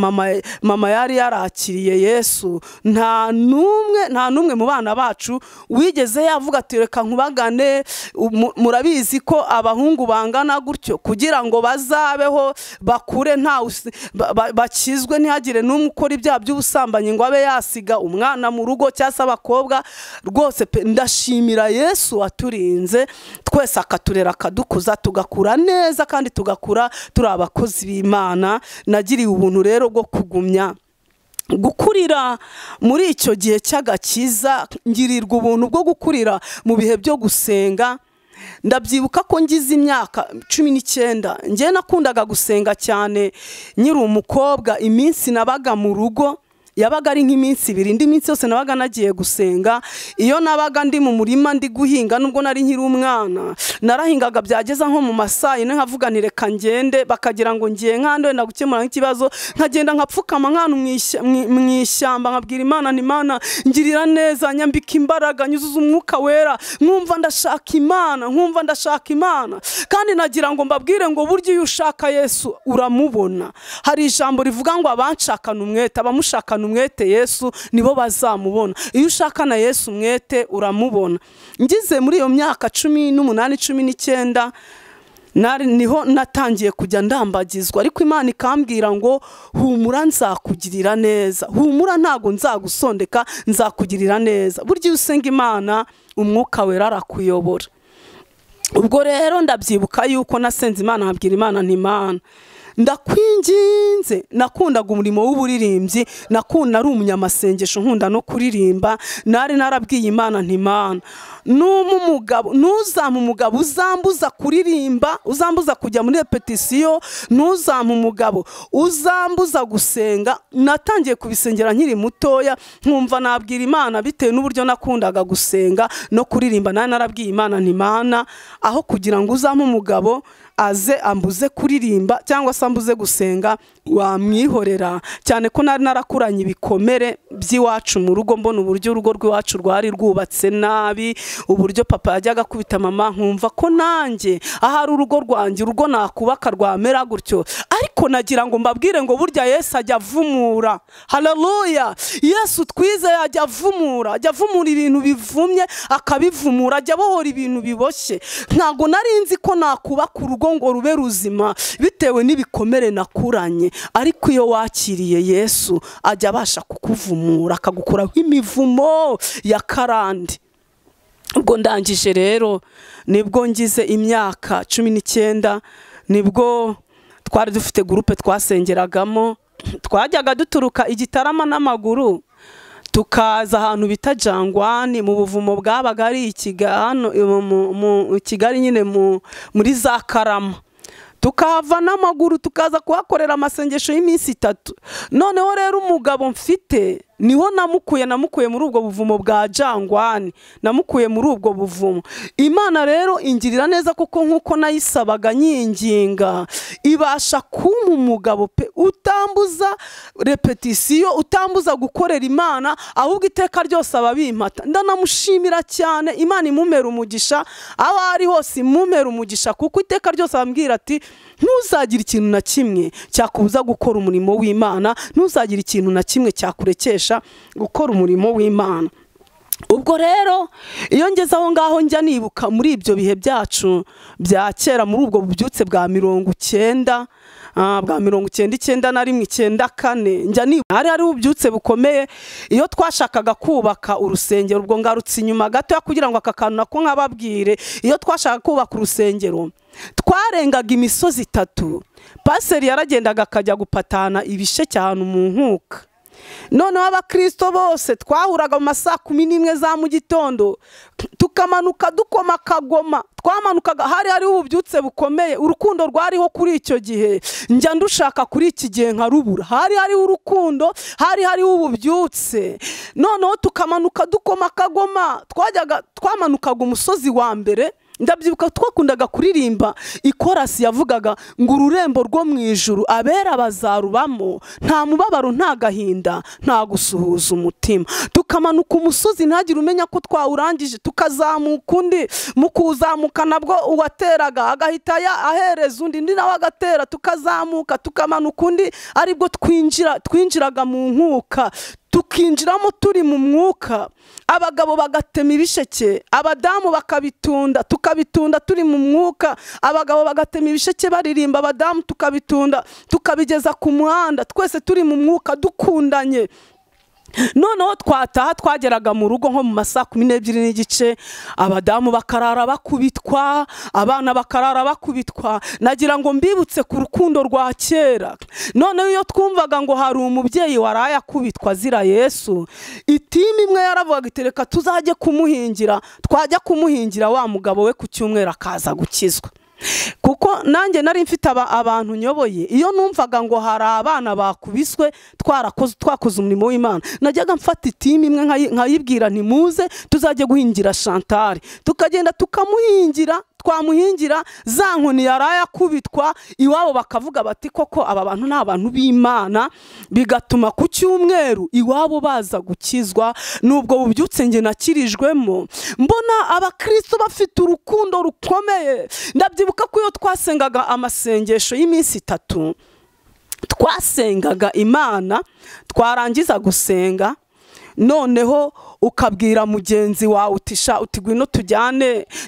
mama yari yarakiriye Yesu, nta n'umwe mu bana bacu wigeze yavuga ati reka nkubagane, Murabizi ko abahungu bangana gutyo kugira ngo bazabeho bakure nta bakizwe, ntihagire n'umwe ukora ibyaha by'ubusambanyi ngo abe yasiga umwana mu rugo cyangwa se abakobwa. Rwose pe ndashimira Yesu waturinze twese akaturera akadukuza tugakura neza kandi tugakura turi abakozi b'Imana. Nagiriye ubuntu rero bwo kugumya gukurira muri icyo gihe cy'agakiza, ngirirwa ubuntu bwo gukurira mu bihe byo gusenga. Ndabyibuka ko ngize imyaka 19 njye nakundaga gusenga cyane nkiri umukobwa. Iminsi nabaga mu rugo yabaga ari nk'iminsi ibiri, indi minsi yose nabaga nagiye gusenga. Iyo nabaga ndi mu murima ndi guhinga, nubwo nari nkiri umwana narahingaga, byageza nko mu masaa yine nkavuga nti reka ngende, bakagira ngo ngiye nkande wenda gukemura nk'ikibazo, nkagenda nkapfukama nk'ahantu mu ishyamba nkabwira Imana nti Imana ngirira neza, nyambika imbaraga, nyuzuza umwuka wera, nkumva ndashaka Imana, nkumva ndashaka Imana. Kandi nagira ngo mbabwire ngo burya iyo ushaka Yesu uramubona. Hari ijambo rivuga ngo abanshakana umwete, abamushakana umwete Yesu nibo bazamubona. Iyo ushakana Yesu umwete uramubona. Ngize muri iyo myaka 18 19 niho natangiye kujya ndambagizwa, ariko Imana ikambwira ngo humura nzakugirira neza, humura ntago nzagusondeka, nzakugirira neza. Burya iyo usenga Imana umwuka wera arakuyobora. Ubwo rero ndabyibuka yuko nasenze Imana nkabwira Imana nti Imana ndakwinginze. Nakundaga umurimo w'uburirimbyi, nakunda ari umunyamasengesho, nkunda no kuririmba. Nari narabwiye Imana nti Imana ntuzampa umugabo uzambuza kuririmba, uzambuza kujya muri repetisiyo, ntuzampa umugabo uzambuza gusenga. Natangiye kubisengera nkiri mutoya, nkumva nabwira Imana bitewe n'uburyo nakundaga gusenga no kuririmba. Nari narabwiye Imana nti Imana aho kugira ngo uzampe umugabo aze ambuze kuririmba cyangwa se ambuze gusenga wamwihorera, cyane ko nari narakuranye ibikomere by'iwacu mu rugo, mbona uburyo urugo rw'iwacu rwari rwubatse nabi, uburyo papa yajyaga kubita mama, nkumva ko nanjye ahari urugo rwanjye urugo nakubaka rwamera gutyo. Ariko nagira ngo mbabwire ngo burya Yesu ajya avumura. Haleluya! Yesu twize ajya avumura, ajya avumura ibintu bivumye akabivumura, ajya abohora ibintu biboshye. Ntago nari nzi ko nakubaka urugo ngo rube ruzima bitewe n'ibikomere nakuranye, ariko iyo wakiriye Yesu ajya abasha kukuvumura akagukuraho imivumo ya karande. Ubwo ndangije rero nibwo ngize imyaka 19 nibwo twari dufite groupe twasengeragamo, twajyaga duturuka Igitarama n'amaguru tukaza ahantu bita Jangwani mu buvumo bwabaga ari mu Kigali nyine muri za Karama, tukahava n'amaguru tukaza kuhakorera amasengesho y'iminsi 3. Noneho rero umugabo mfite niho namukuye muri ubwo buvumo bwa Jangwani, namukuye muri ubwo buvumo. Imana rero ingirira neza kuko nkuko nayisabaga nyinginga ibasha kumpa umugabo pe utambuza repetisiyo, utambuza gukorera Imana, ahubwo iteka ryose ababimpata. Ndanamushimira cyane, Imana imumera umugisha aho ari hose, imumera umugisha kuko iteka ryose abambwira ati ntuzagira ikintu na kimwe cyakubuza gukora umurimo w'Imana, ntuzagira ikintu na kimwe cyakurekesha gukora umurimo w'Imana. Ubwo rero iyo ngeze aho ngaho njya nibuka muri ibyo bihe byacu bya kera, muri ubwo bubyutse bwa 90 bwa 99 na 1 94, njya nibuka hari ububyutse bukomeye iyo twashakaga kubaka urusengero. Ubwo ngarutse inyuma gato kugira ngo aka kantu nako nkababwire, iyo twashaka kubaka urusengero twarengaga imisozi 3. Paseri yaragendaga akajya gupatana ibisheke ahantu mu nkuka. Noneho abakristo bose twahuraga mu masaa 11 za mu gitondo tukamanuka dukoma kagoma, twamanukaga hari ububyutse bukomeye, urukundo rwariho kuri icyo gihe njya ndushaka kuri iki gihe nkarubura. Hari urukundo, hari ububyutse. Noneho tukamanuka dukoma kagoma, twajyaga twamanukaga umusozi wa mbere. Ndabyibuka twakundaga kuririmba ikorasi yavugaga ngo ururembo rwo mu ijuru abera bazarubamo, nta mubabaro, nta gahinda, nta gusuhuza umutima. Tukamanuka umusozi ntagire umenya ko twawurangije, tukazamuka undi, mu kuzamuka nabwo uwateraga agahita ahereza undi, undi nawe agatera, tukazamuka tukamanuka undi, aribwo twinjiraga mu nkuka, tukinjiramo turi mu mwuka. Abagabo bagatema ibisheke, abadamu bakabitunda, tukabitunda turi mu mwuka. Abagabo bagatema ibisheke baririmba, abadamu tukabitunda tukabigeza ku muhanda, twese turi mu mwuka dukundanye. Noneho twataha, twageraga mu rugo nko mu masaha 12:30, abadamu bakarara bakubitwa, abana bakarara bakubitwa. Nagira ngo mbibutse ku rukundo rwa kera. Noneho iyo twumvaga ngo hari umubyeyi waraye akubitwa azira Yesu, itimu imwe yaravugaga iti reka tuzajye kumuhingira. Twajya kumuhingira, wa mugabo we ku cyumweru akaza gukizwa. Kuko nanjye nari mfite abantu nyoboye, iyo numvaga ngo hari abana bakubiswe twakoze umurimo w'Imana, najyaga mfata itimu imwe nkayibwira nti muze tuzajye guhingira Chantal. Tukagenda tukamuhingira, twamuhingira za nkoni yaraye akubitwa, iwabo bakavuga bati koko aba bantu ni abantu b'Imana. Bigatuma ku cyumweru iwabo baza gukizwa. Nubwo bubyutse nge nakirijwemo, mbona abakristo bafite urukundo rukomeye. Ndabyibuka ko iyo twasengaga amasengesho y'iminsi 3, twasengaga Imana, twarangiza gusenga noneho ukabwira mugenzi wawe utisha uti ngwino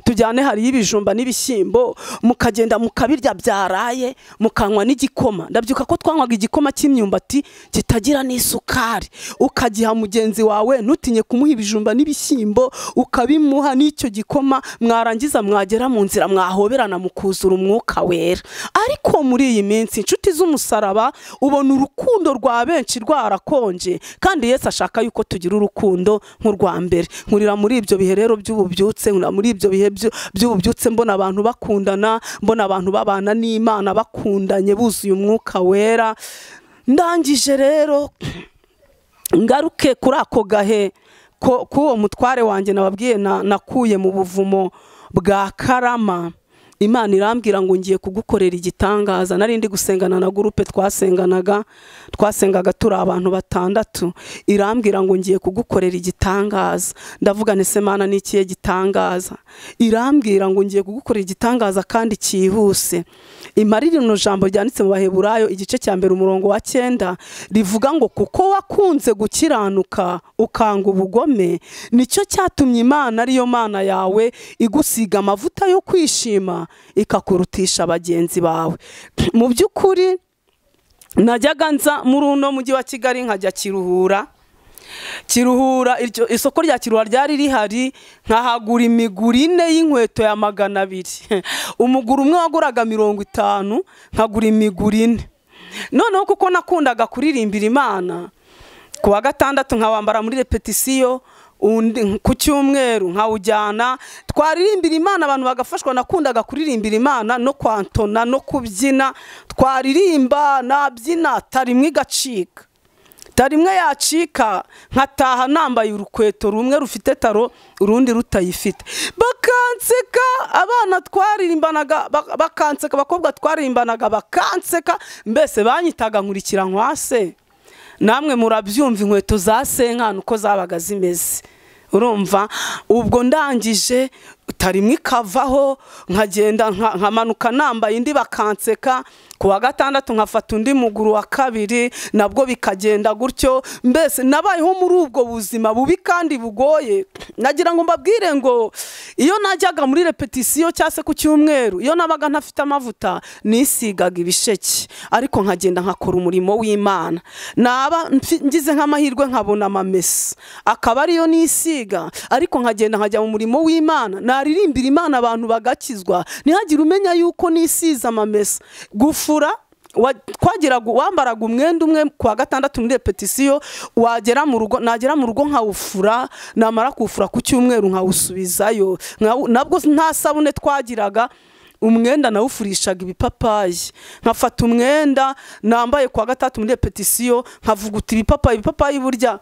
tujyane hari ibijumba n'ibishyimbo, mukagenda mukabirya byaraye, mukanywa n'igikoma. Ndabyuka ko twanywaga igikoma cy'imyumbati kitagira n'isukari, ukagiha mugenzi wawe, ntutinye kumuha ibijumba n'ibishyimbo, ukabimuha n'icyo gikoma. Mwarangiza mwagera mu nzira mwahoberana mukuzura umwuka wera. Ariko muri iyi minsi, inshuti z'umusaraba, ubona urukundo rwa benshi rwarakonje, kandi Yesu ashaka yuko tugira urukundo nk'urwa mbere. Nkurira muri ibyo bihe rero by'ububyutse, nkurira muri ibyo bihe by'ububyutse, mbona abantu bakundana, mbona abantu babana n'Imana bakundanye buzuye umwuka wera. Ndangije rero ngaruke kuri ako gahe k'uwo mutware wanjye nababwiye nakuye mu buvumo bwa Karama. Imana irambwira ngo ngiye kugukorera igitangaza. Nari ndi gusengana na groupe twasengaga turi abantu 6. Irambwira ngo ngiye kugukorera igitangaza. Ndavuga nti se Mana ni ikihe gitangaza? Irambwira ngo ngiye kugukorera igitangaza kandi cyihuse. Imari rino jambo ryanditse mu Baheburayo igice cya 1 umurongo wa 9 rivuga ngo kuko wakunze gukiranuka ukanga ubugome, nicyo cyatumye Imana ariyo Mana yawe igusiga amavuta yo kwishima ikakurutisha bagenzi bawe. Mu by'ukuri najyaga nza muri uno mujyi wa Kigali nkajya Kiruhura. Kiruhura, isoko rya Kiruhura ryari rihari, nkahagura imiguru 4 y'inkweto ya 200. Umuguru umwe waguraga 50, nkagura imiguru 4. Noneho kuko nakundaga kuririmbira Imana, ku wa gatandatu nkawambara muri repetisiyo, ku cyumweru nkawujyana, twaririmbira Imana abantu bagafashwa. Nakundaga kuririmbira Imana no kwantona no kubyina, twaririmba nabyina tarimwe igacika, tarimwe yacika nkataha nambaye urukweto rumwe rufite taro urundi rutayifite. Bakanseka abana twaririmbanaga, bakanseka abakobwa twaririmbanaga, bakanseka, mbese banyitaga nkurikira nkwase. Namwe murabyumva inkweto za senkana uko zabaga zimeze. Urumva ubwo ndangije tarimwe ikavaho, nkagenda nkamanuka nambaye indi bakanseka. Ku wa gatandatu nkafata undi muguru wa 2, nabwo bikagenda gutyo. Mbese nabayeho muri ubwo buzima bubi kandi bugoye. Nagira ngo mbabwire ngo iyo najyaga muri repetisiyo cyase ku cyumweru, iyo nabaga ntafite amavuta nisigaga ibisheke, ariko nkagenda nkakora umurimo w'Imana. Naba ngize nk'amahirwe nkabona amamesa akaba ariyo nisiga, ariko nkagenda nkajya mu murimo w'Imana, naririmbira Imana abantu bagakizwa, ntihagire umenya yuko nisize amamesa. Gufura twagiraga, wambaraga umwenda umwe ku wa gatandatu muri repetisiyo, wagera mu rugo, nagera mu rugo nkawufura, namara kuwufura ku cyumweru nkawusubizayo. Nabwo nta sabune twagiraga, umwenda nawufurishaga ibipapayi. Nkafata umwenda nambaye ku wa gatatu muri repetisiyo nkavuguta ibipapayi. Ibipapayi burya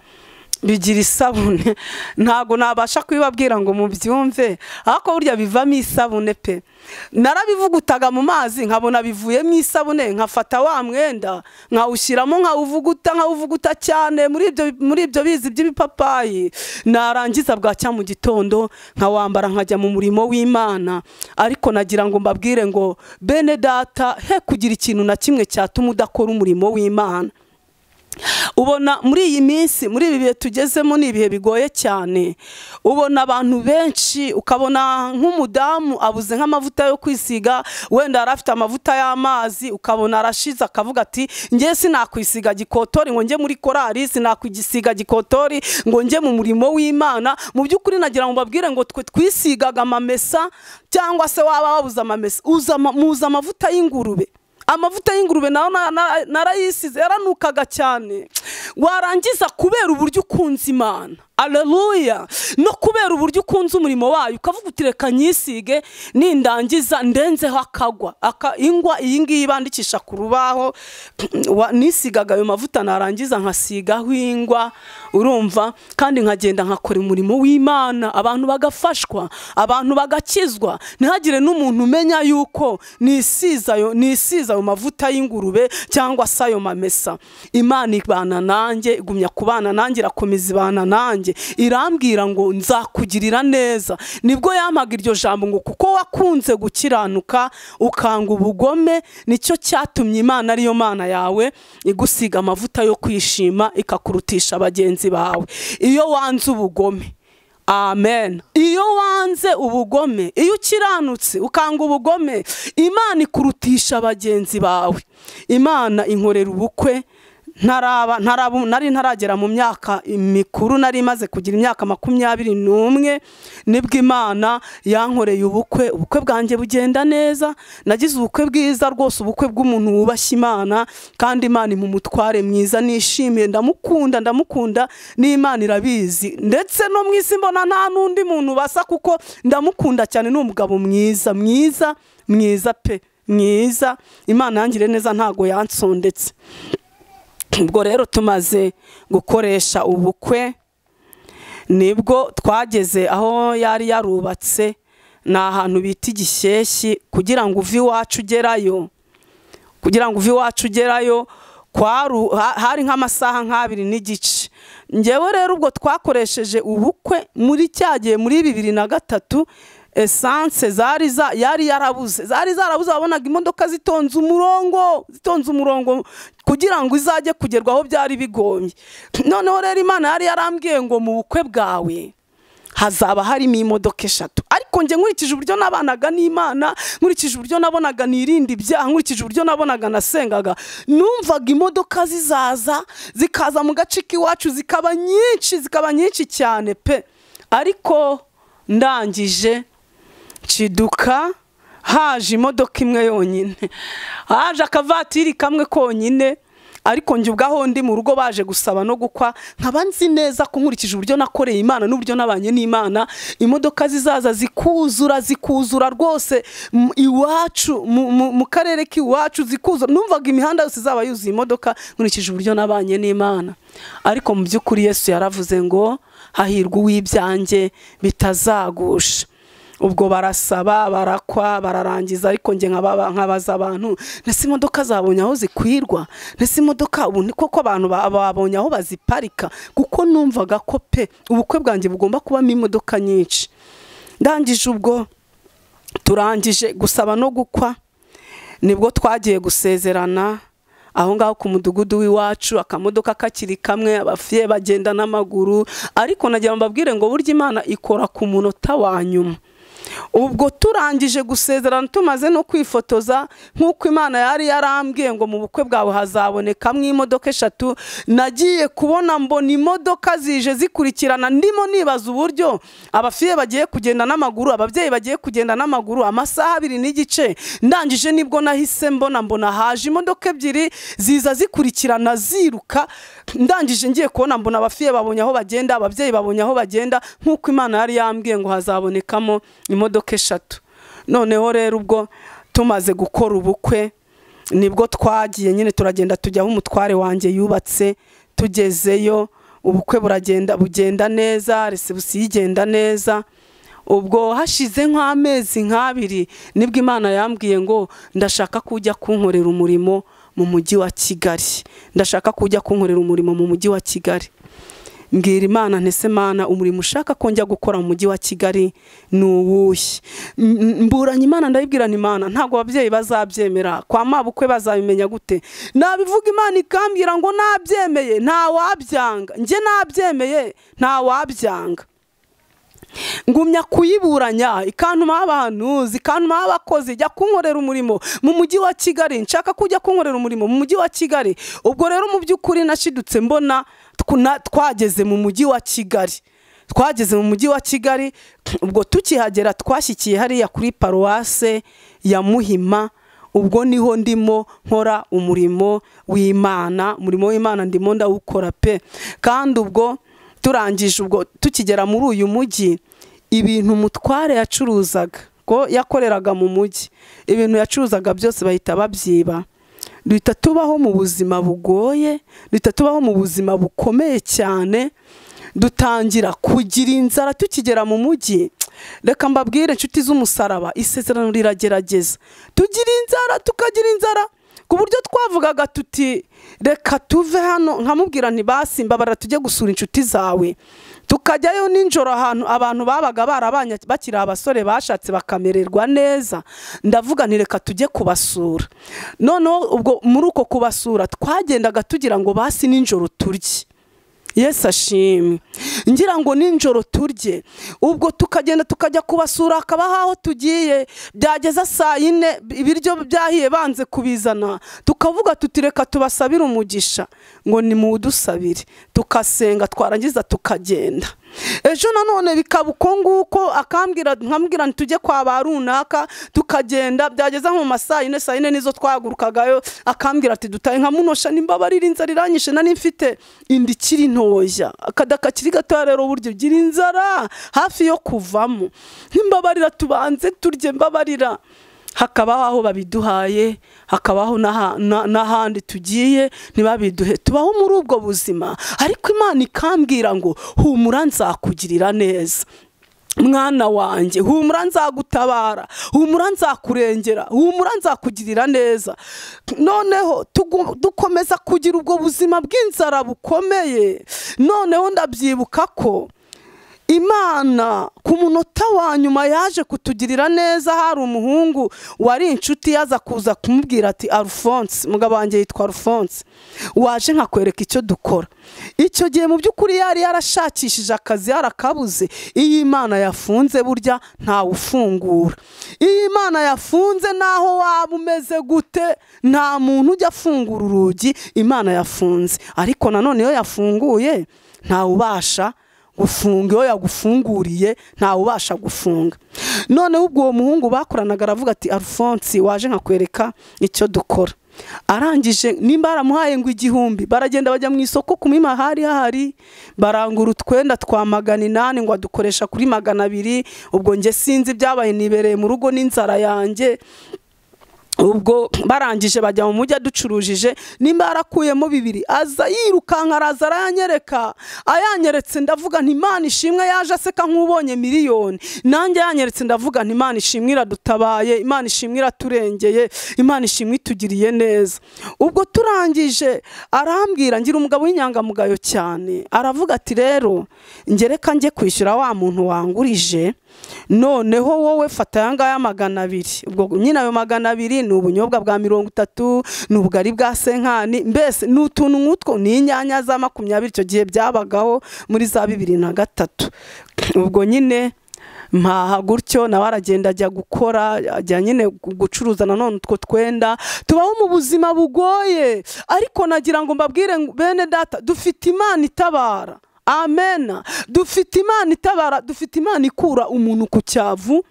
bigira isabune, ntago nabasha kubibabwira ngo mubyumve, ariko burya bivamo isabune pe. Narabivugutaga mu mazi nkabona bivuyemo isabune, nkafata wa mwenda nkawushyiramo nkawuvuguta cyane muri ibyo bizi by'ibipapayi. Narangiza bwacya mu gitondo nkawambara nkajya mu murimo w'Imana. Ariko nagira ngo mbabwire ngo bene data, he kugira ikintu na kimwe cyatuma udakora umurimo w'Imana. Ubona muri iyi minsi, muri ibi bihe tugezemo, ni ibihe bigoye cyane. Ubona abantu benshi, ukabona nk'umudamu abuze nk'amavuta yo kwisiga, wenda yari afite amavuta y'amazi, ukabona arashize, akavuga ati njye sinakwisiga gikotori ngo njye muri korari, sinakwisiga gikotori ngo njye mu murimo w'Imana. Mu by'ukuri nagira ngo mbabwire ngo twe twisigaga amamesa, cyangwa se waba wabuze amamesa, muza amavuta y'ingurube. Amavuta y'ingurube nayo narayisize, yaranukaga cyane. Warangiza kubera uburyo ukunze Imana, aleluya, no kubera uburyo ukunze umurimo wayo, ukavuga uti reka nyisige, nindangiza ndenzeho akagwa ingwa iyi ngiyi bandikisha ku rubaho. Nisigaga ayo mavuta, narangiza nkasigaho ingwa, urumva, kandi nkagenda nkakora umurimo w'Imana, abantu bagafashwa, abantu bagakizwa, ntihagire n'umuntu umenya yuko nisiza ayo mavuta y'ingurube cyangwa se ayo mamesa. Imana ibana nanjye, igumya kubana nanjye, irakomeza ibana nanjye, irambwira ngo nzakugirira neza. Nibwo yampaga iryo jambo ngo kuko wakunze gukiranuka ukanga ubugome, nicyo cyatumye Imana ariyo Mana yawe igusiga amavuta yo kwishima, ikakurutisha bagenzi bawe. Iyo wanze ubugome, amen, iyo wanze ubugome, iyo ukiranutse ukanga ubugome, Imana ikurutisha bagenzi bawe. Imana inkorera ubukwe nari ntaragera mu myaka mikuru, nari maze kugira imyaka 21, nibwo Imana yankoreye ubukwe. Ubukwe bwanjye bugenda neza, nagize ubukwe bwiza rwose, ubukwe bw'umuntu wubashye Imana, kandi Imana imumutware mwiza nishimiye, ndamukunda, ndamukunda, n'Imana irabizi, ndetse no mu isi mbona nta n'undi muntu basa, kuko ndamukunda cyane, ni umugabo mwiza mwiza mwiza pe, mwiza. Imana yangire neza, ntago yansondetse. Ubwo rero tumaze gukoresha ubukwe, nibwo twageze aho yari yarubatse, ni ahantu bita Igishyeshyi. Kugira ngo uve iwacu ugerayo, kugira ngo uve iwacu ugerayo hari nk'amasaha nk'abiri n'igice. Njyewe rero ubwo twakoresheje ubukwe muri cyagiye muri 2003, essence zari yari yarabuze, zari zarabuze, wabonaga imodoka zitonze umurongo, zitonze umurongo kugira ngo izajye kugerwaho, byari bigombye. Noneho rero Imana yari yarambwiye ngo mu bukwe bwawe hazaba harimo imodoka 3. Ariko nge nkurikije uburyo nabanaga n'Imana, nkurikije uburyo nabonaga nirindi ibyaha, nkurikije uburyo nabonaga nasengaga, numvaga imodoka zizaza zikaza mu gace k'iwacu, zikaba nyinshi, zikaba nyinshi cyane pe. Ariko ndangije nshiduka haje imodoka imwe yonyine, haje akavatiri kamwe konyine. Ariko njye ubwaho ndi mu rugo baje gusaba no gukwa, nkaba nzi neza ko nkurikije uburyo nakoreye Imana n'uburyo nabanye n'Imana, imodoka zizaza zikuzura, zikuzura rwose iwacu mu karere k'iwacu zikuzura. Numvaga imihanda yose izaba yuzuye imodoka nkurikije uburyo nabanye n'Imana. Ariko mu by'ukuri Yesu yaravuze ngo hahirwa uw'ibyanjye bitazagusha. Ubwo barasaba, barakwa, bararangiza, ariko nge nkabaza abantu, nese imodoka zabonye aho zikwirwa, nese imodoka ubu ni koko abantu babonye aho baziparika, kuko numvaga ko pe ubukwe bwanjye bugomba kubamo imodoka nyinshi. Ndangije ubwo turangije gusaba no gukwa, nibwo twagiye gusezerana aho ngaho ku mudugudu w'iwacu, akamodoka kakiri kamwe, abafiye bagenda n'amaguru. Ariko nagira mbabwire ngo burya Imana ikora ku munota wa nyuma. Ubwo turangije gusezerana, tumaze no kwifotoza, nk'uko Imana yari yarambwiye ngo mu bukwe bwawe hazabonekamo imodoka 3, nagiye kubona mbona imodoka zije zikurikirana, ndimo nibaza uburyo abafiye bagiye kugenda n'amaguru, ababyeyi bagiye kugenda n'amaguru amasaha 2 n'igice. Ndangije nibwo nahise mbona haje imodoka 2 ziza zikurikirana ziruka. Ndangije ngiye kubona mbona abafiye babonye aho bagenda, ababyeyi babonye aho bagenda, nk'uko Imana yari yambwiye ngo hazabonekamo imodoka 3. Noneho rero ubwo tumaze gukora ubukwe, nibwo twagiye nyine turagenda tujya aho umutware wanjye yubatse. Tugezeyo ubukwe buragenda bugenda neza, resebusiyo igenda neza. Ubwo hashize nk'amezi nk'abiri, nibwo Imana yambwiye ngo ndashaka kujya kunkorera umurimo mu mujyi wa Kigali, ndashaka kujya kunkorera umurimo mu mujyi wa Kigali. Mbwira Imana ntese Mana, umurimo ushaka ko njya gukora mu mujyi wa Kigali ni uwuhe? Mburanye Imana, ndayibwira nti Imana, ntabwo ababyeyi bazabyemera, kwa mabukwe bazabimenya gute? Nabivuga Imana ikambwira ngo nabyemeye nta wabyanga, njye nabyemeye nta wabyanga. Ngumya kuyiburanya, ikantuma abahanuzi, ikantuma abakozi, jya kunkorera umurimo mu mujyi wa Kigali, nshaka kujya kunkorera umurimo mu mujyi wa Kigali. Ubwo rero mu by'ukuri nashidutse mbona twageze mu mujyi wa Kigali, twageze mu mujyi wa Kigali. Ubwo tukihagera twashyikiye hariya kuri paruwase ya Muhima. Ubwo niho ndimo nkora umurimo w'Imana, umurimo w'Imana ndimo ndawukora pe. Kandi ubwo turangije, ubwo tukigera muri uyu mujyi, ibintu umutware yacuruzaga, ko yakoreraga mu mujyi, ibintu yacuruzaga byose bahita babyiba. Duhita tubaho mu buzima bugoye, duhita tubaho mu buzima bukomeye cyane, dutangira kugira inzara tukigera mu mujyi. Reka mbabwire inshuti z'umusaraba, isezerano riragerageza. Tugira inzara, tukagira inzara ku buryo twavugaga tuti reka tuve hano, nkamubwira nti basi mbabara tujye gusura inshuti zawe. Tukajyayo ninjoro ahantu abantu babaga barabanye bakiri abasore bashatse bakamererwa neza, ndavuga nti reka tujye kubasura. Noneho ubwo muri uko kubasura twagendaga tugira ngo basi ninjoro turye. Yesu ashimwe, ngira ngo ninjoro turye. Ubwo tukagenda tukajya kubasura, akaba aho tugiye byageza saa yine ibiryo byahiye banze kubizana, tukavuga tuti reka tubasabire umugisha, ngo nimudusabire. Tukasenga, twarangiza tukagenda. Ejo nanone bikaba uko nguko, akambwira nkambwira tujye kwa ba runaka, tukagenda byageza nko mu masaa yine, saa yine nizo twagurukagayo, akambwira ati dutaye, nkamunosha nimbabarira inzara iranyishe, nari mfite inda ikiri ntoya, akadaka kiri gatoya, rero buryo ugira inzara hafi yo kuvamo, nimbabarira tubanze turye, mbabarira. Hakabaho aho babiduhaye, hakabaho n'ahandi tugiye ntibabiduhe, tubaho muri ubwo buzima. Ariko Imana ikambwira ngo humura nzakugirira neza mwana wanjye, humura nzagutabara, humura nzakurengera, humura nzakugirira neza. Noneho dukomeza kugira ubwo buzima bw'inzara bukomeye. Noneho ndabyibuka ko Imana ku munota wa nyuma yaje kutugirira neza. Hari umuhungu wari inshuti yaza kuza kumubwira ati Alphonse, mugabo wanjye yitwa Alphonse, waje nkakwereka icyo dukora. Icyo gihe mu by'ukuri yari yarashakishije akazi yarakabuze. Iyo Imana yafunze burya ntawufungura. Iyo Imana yafunze naho waba umeze gute, nta muntu ujya afungura urugi Imana yafunze. Ariko nanone iyo yafunguye ntawubasha gufunga, iyo yagufunguriye ntawe ubasha gufunga. Noneho ubwo uwo muhungu bakoranaga aravuga ati Alphonse, waje nkakwereka icyo dukora. Arangije nimba aramuhaye ngo 1000, baragenda bajya mu isoko ku Muhima hari hahari, barangura utwenda twa 800 ngo adukoresha kuri 200. Ubwo nge sinzi byabaye, nibereye mu rugo n'inzara yanjye. Ubwo barangije bajya mu mujyi aducurujije, nimba yarakuyemo 2 aza yirukanka araza arayanyereka. Ayanyeretse ndavuga nti Imana ishimwe, yaje aseka nk'ubonye miliyoni. Nanjye yanyeretse ndavuga nti Imana ishimwe iradutabaye, Imana ishimwe iraturengeye, Imana ishimwe itugiriye neza. Ubwo turangije arambwira, ngira umugabo w'inyangamugayo cyane, aravuga ati rero ngereka njye kwishyura wa muntu wangurije, noneho wowe fata aya ngaya 200. Ubwo nyine ayo 200 ni ubunyobwa bwa 30, ni ubugari bwa senkani, mbese ni utuntu nk'utwo, ni inyanya za 20, icyo gihe byabagaho muri za 2003. Ubwo nyine mpaha gutyo, nawe aragenda ajya gukora, ajya nyine gucuruza nanone utwo twenda. Tubaho mu buzima bugoye, ariko nagira ngo mbabwire bene data, dufite Imana itabara. Amen. Dufite Imana itabara, dufite Imana ikura umuntu ku cyavu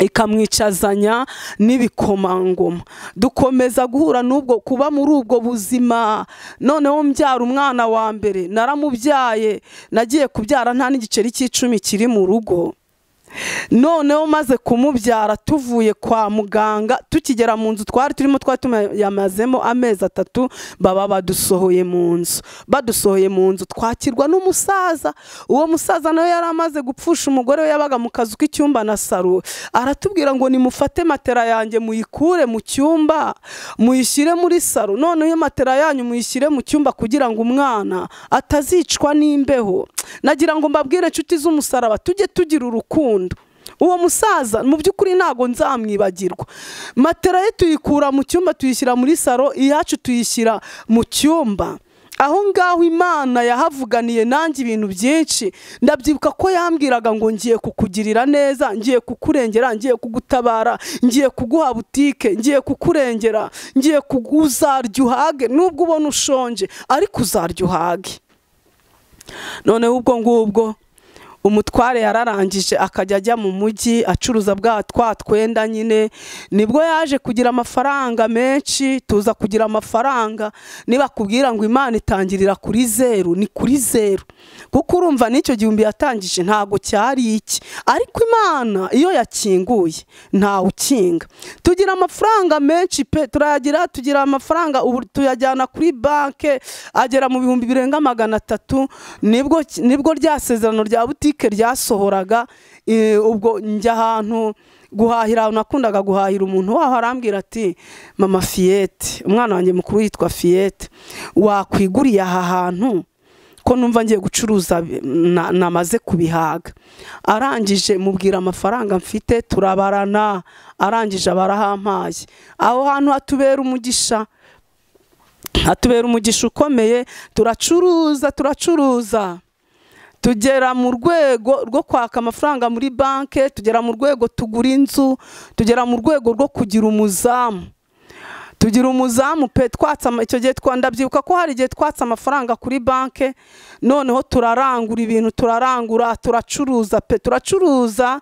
ikamwicazanya n'ibikomangoma. Dukomeza guhura n'ubwo kuba muri ubwo buzima. Noneho mbyara umwana wa mbere, naramubyaye, nagiye kubyara nta n'igiceri cy'icumi kiri mu rugo. Noneho maze kumubyara tuvuye kwa muganga, tukigera mu nzu twari turimo, twari tumayamazemo amezi 3, baba badusohoye mu nzu. Badusohoye mu nzu twakirwa n'umusaza. Uwo musaza nawe yari amaze gupfusha umugore we, yabaga mu kazu k'icyumba na saro. Aratubwira ngo nimufate matera yanjye muyikure mu cyumba muyishyire muri saro, noneho matera yanyu muyishyire mu cyumba kugira ngo umwana atazicwa n'imbeho. Nagira ngo mbabwire inshuti z'umusaraba, tujye tugira urukundo. Uwo musaza mu by'ukuri ntago nzamwibagirwa. Matera ye tuyikura mu cyumba tuyishyira muri saro, iyacu tuyishyira mu cyumba. Aho ngaho Imana yahavuganiye nanjye ibintu byinshi. Ndabyibuka ko yambwiraga ngo ngiye kukugirira neza, ngiye kukurengera, ngiye kugutabara, ngiye kuguha butike, ngiye kukurengera, ngiye kuguzarya uhage nubwo ubona ushonje ariko uzarya uhage. Noneho ubwo ngubwo umutware yararangije akajya ajya mu mujyi acuruza bwa twa twenda nyine. Nibwo yaje kugira amafaranga menshi, tuza kugira amafaranga. Niba kubwira ngo Imana itangirira kuri zeru, ni kuri zeru, kuko urumva n'icyo gihumbi yatangije ntago cyari iki, ariko Imana iyo yakinguye nta ukinga. Tugira amafaranga menshi pe, turayagira, tugira amafaranga ubu tuyajyana kuri banke agera mu bihumbi birenga 300. Nibwo rya sezerano rya butike ryasohoraga. Ubwo njya ahantu guhahira, nakundaga guhahira umuntu waho, arambwira ati mama Fiyete, umwana wanjye mukuru yitwa Fiyete, wakwiguriye aha hantu ko numva ngiye gucuruza namaze kubihaga. Arangije mubwira amafaranga mfite, turabarana, arangije abarahampaye. Aho hantu hatubera umugisha, hatubera umugisha ukomeye. Turacuruza, turacuruza, tugera mu rwego rwo kwaka amafaranga muri banke, tugera mu rwego tugura inzu, tugera mu rwego rwo kugira umuzamu. Tugira umuzamu pe, twatsa icyo gihe ndabyibuka ko hari igihe twatsa amafaranga kuri banke. Noneho turarangura ibintu, turarangura, turacuruza pe, turacuruza.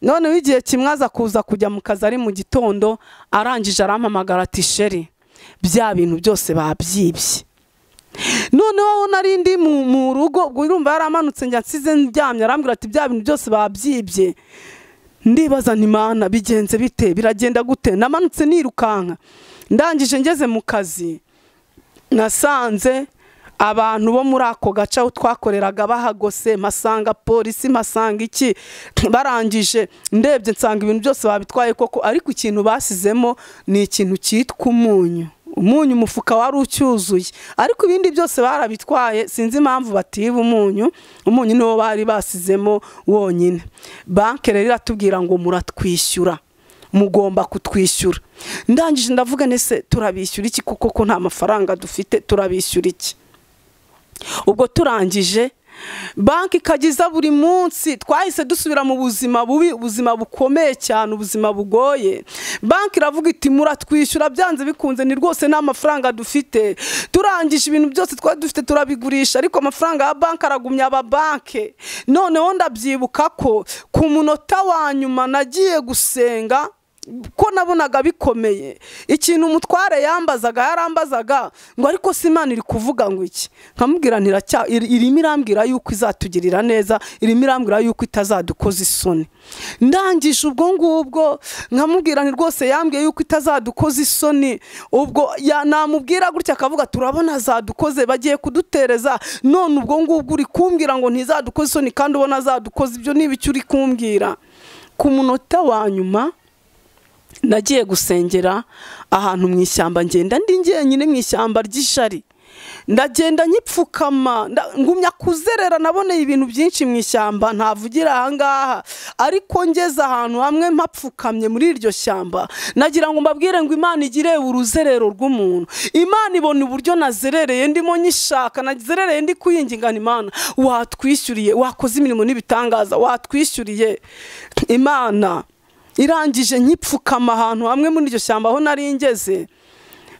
Noneho igihe kimwe aza kuza kujya mu kazi ari mu gitondo, arangije arampamagara ati sheri, bya bintu byose babyibye. Noneho nari ndi mu rugo, ubwo urumva yaramanutse njya nsize ndyamye, arambwira ati bya bintu byose babyibye. Ndibaza nti Mana bigenze bite, biragenda gute? Namanutse nirukanka, ndangije ngeze mu kazi nasanze abantu bo muri ako gace aho twakoreraga bahagose, mpasanga polisi, mpasanga iki. Barangije ndebye nsanga ibintu byose babitwaye koko, ariko ikintu basizemo ni ikintu cyitwa umunyu. Umunyu umufuka wari ucyuzuye, ariko ibindi byose barabitwaye. Sinzi impamvu batiba umunyu, umunyu niwo bari basizemo wonyine. Banke rero iratubwira ngo muratwishyura, mugomba kutwishyura. Ndangije ndavuga nese turabishyura iki kuko ko nta mafaranga dufite, turabishyura iki? Ubwo turangije banki ikagiza buri munsi, twahise dusubira mu buzima bubi, ubuzima bukomeye cyane, ubuzima bugoye. Banki iravuga iti muratwishyura byanze bikunze, ni rwose nta mafaranga dufite. Turangije ibintu byose twari dufite turabigurisha, ariko amafaranga ya banki aragumya aba banke. Noneho ndabyibuka ko ku munota wa nyuma nagiye gusenga, ko nabonaga bikomeye. Ikintu umutware yambazaga, yarambazaga ngo ariko si Imana iri kuvuga ngo iki? Nkamubwira nti irimo irambwira yuko izatugirira neza, irimo irambwira yuko itazadukoza isoni. Ndangije ubwo ngubwo nkamubwira nti rwose yambwiye yuko itazadukoza isoni. Ubwo namubwira gutya akavuga turabona azadukoze, bagiye kudutereza, none ubwo ngubwo uri kumbwira ngo ntizadukoze isoni kandi ubona azadukoze, ibyo ni ibiki uri kumbwira? Ku munota wa nyuma nagiye gusengera ahantu mu ishyamba, ngenda ndi njyenyine mu ishyamba ry'ishari. Ndagenda nyipfukama, ngumya kuzerera, naboneye ibintu byinshi mu ishyamba ntavugira aha ngaha, ariko ngeze ahantu hamwe mpapfukamye muri iryo shyamba, nagira ngo mbabwire ngo Imana igire uruzerero rw'umuntu. Imana ibona uburyo nazerereye ndimo nyishaka, nazerereye ndi kuyingingana, Imana watwishyuriye, wakoze imirimo n'ibitangaza, watwishyuriye. Imana irangije nkipfukama ahantu hamwe muri iryo shyamba aho nari ngeze,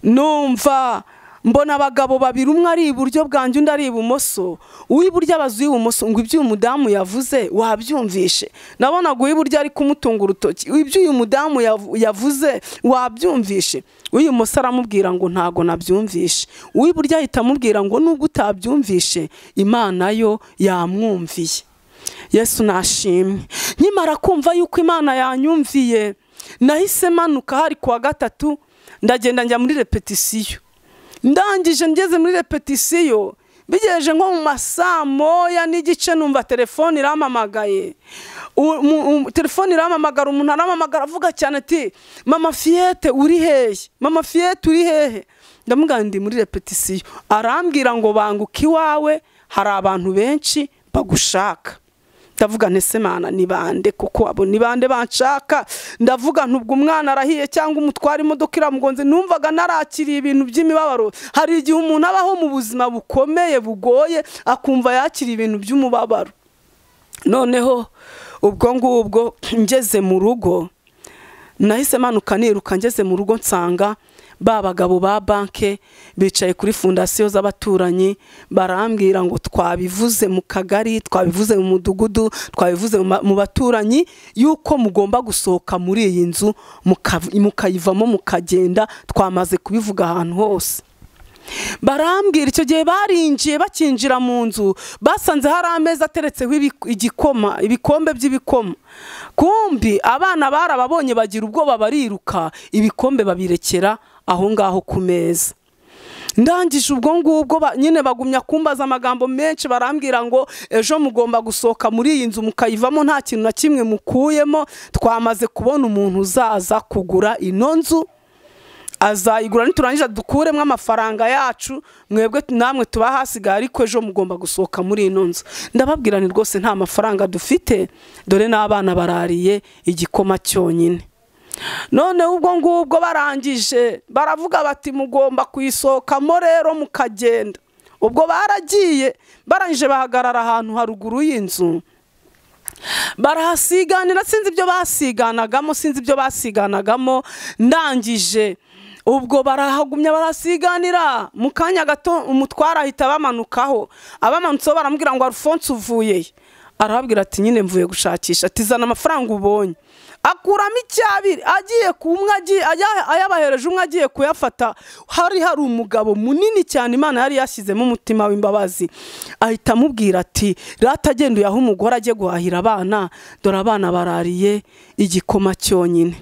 numva mbona abagabo babiri, umwe ari iburyo bwanjye undi ari ibumoso. Uw'iburyo abaza uw'ibumoso ngo ibyo uyu mudamu yavuze wabyumvishe? Nabonaga uw'iburyo ari kumutunga urutoki, ibyo uyu mudamu yavuze wabyumvishe? Uw'ibumoso aramubwira ngo ntago nabyumvishe. Uw'iburyo ahita amubwira ngo nubwo utabyumvishe Imana yo yamwumviye. Yesu nashimwe. Nkimara kumva yuko Imana yanyumviye, nahise manuka hari kuwa gatatu, ndagenda njya muri repetisiyo. Ndangije ngeze muri repetisiyo, bigejeje nko mu masaa 1:15 numva telefone irampamagaye. Telefone irampamagara, umuntu arampamagara avuga cyane ati mama Fiyete uri hehe? Mama Fiyete uri hehe? Ndamubwira ndi muri repetisiyo. Arambwira ngo banguka iwawe hari abantu benshi bagushaka. Ndavuga nti se Mana ni bande kuko abo ni bande banshaka? Ndavuga ntubwo umwana arahiye cyangwa umutwara imodoka iramugonze. Numvaga narakiriye ibintu by'imibabaro. Hari igihe umuntu abaho mu buzima bukomeye bugoye akumva yakiriye ibintu by'umubabaro. Noneho ubwo ngubwo ngeze mu rugo, nahise manuka niruka, ngeze mu rugo nsanga ba bagabo ba banke bicaye kuri fondasiyo z'abaturanyi, barambwira ngo twabivuze mu kagari, twabivuze mu mudugudu, twabivuze mu baturanyi yuko mugomba gusohoka muri iyi nzu mukayivamo mukagenda, twamaze kubivuga ahantu hose. Barambwira icyo gihe barinjiye, bakinjira mu nzu basanze hari ameza ateretseho igikoma, ibikombe by'ibikoma. Kumbi abana barababonye bagira ubwoba bariruka, ibikombe babirekera aho ngaho ku meza. Ndangije ubwo ngubwo nyine bagumya kumbaza amagambo menshi, barambwira ngo ejo mugomba gusohoka muri iyi nzu mukayivamo nta kintu na kimwe mukuyemo, twamaze kubona umuntu uzaza kugura ino nzu, azayigura niturangiza dukuremo amafaranga yacu, mwebwe namwe tuba hasigaye, ariko ejo mugomba gusohoka muri ino nzu. Ndababwira ni rwose nta mafaranga dufite, dore n'abana barariye igikoma cyonyine. None ubwo ngubwo barangije baravuga bati mugomba kuyisohokamo rero mukagenda. Ubwo baragiye, barangije bahagarara ahantu haruguru y'inzu, barahasiganira, sinzi ibyo basiganagamo, sinzi ibyo basiganagamo. Ndangije ubwo barahagumya barasiganira, mu kanya gato umutwara ahita bamanukaho. Abamanutseho baramubwira ngo Alphonse uvuye? Arababwira ati nyine mvuye gushakisha. Ati zana amafaranga ubonye. Akuramo icyabiri, agiye kumwe ayabahereje umwe agiye kuyafata, hari umugabo munini cyane Imana yari yashyizemo umutima w'imbabazi. Ahita amubwira ati rata agenda uyahe umugore ajye guhahira abana, dore abana barariye igikoma cyonyine.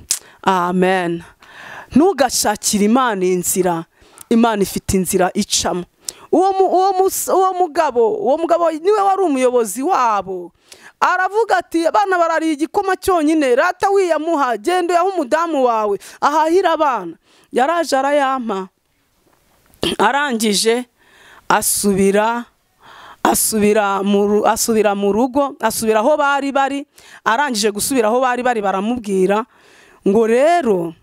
Amen. Ntugashakire Imana inzira, Imana ifite inzira icamo. Uwo mugabo niwe wari umuyobozi wabo. Aravuga ati abana barariye igikoma cyonyine, rata wiyamuha, genda uyahe umudamu wawe ahahira abana. Yaraje arayampa. Arangije asubira mu rugo, asubira aho bari bari. Arangije gusubira aho bari bari baramubwira ngo rero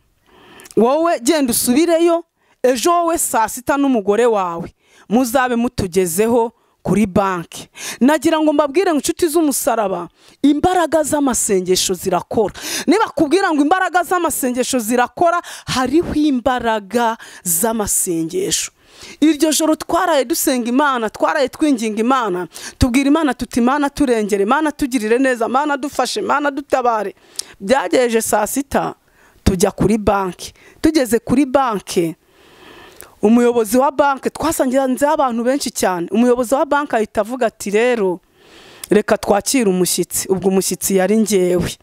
wowe genda usubireyo ejo wowe saa sita n'umugore wawe muzabe mutugezeho kuri banki. Nagira ngo mbabwire ngo inshuti z'umusaraba, imbaraga z'amasengesho zirakora. Niba kubwira ngo imbaraga z'amasengesho zirakora, hariho imbaraga z'amasengesho. Iryo joro twaraye dusenga Imana, twaraye twinginga Imana, tubwira Imana tuti Imana turengere, Imana tugirire neza, Imana dufashe, Imana dutabare. Byagejeje saa sita tujya kuri banki. Tugeze kuri banki, umuyobozi wa banki, twasangiye abantu benshi cyane. Umuyobozi wa banki ahita avuga ati rero reka twakire umushyitsi. Ubwo umushyitsi yari ngewe.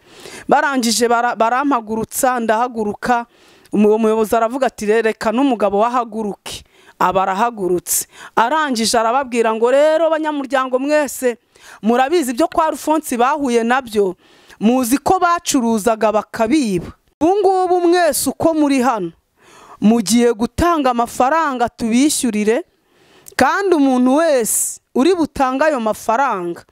Barangije barampagurutsa, ndahaguruka. Umuyobozi aravuga ati reka n'umugabo wahaguruke. Aba arahagurutse. Arangije arababwira ngo rero banyamuryango mwese murabizi ibyo kwa Alphonse bahuye nabyo, muzi ko bacuruzaga bakabiba. Ubu ngubu mwese uko muri hano mugiye gutanga amafaranga tubishyurire, kandi umuntu wese uri butanga ayo mafaranga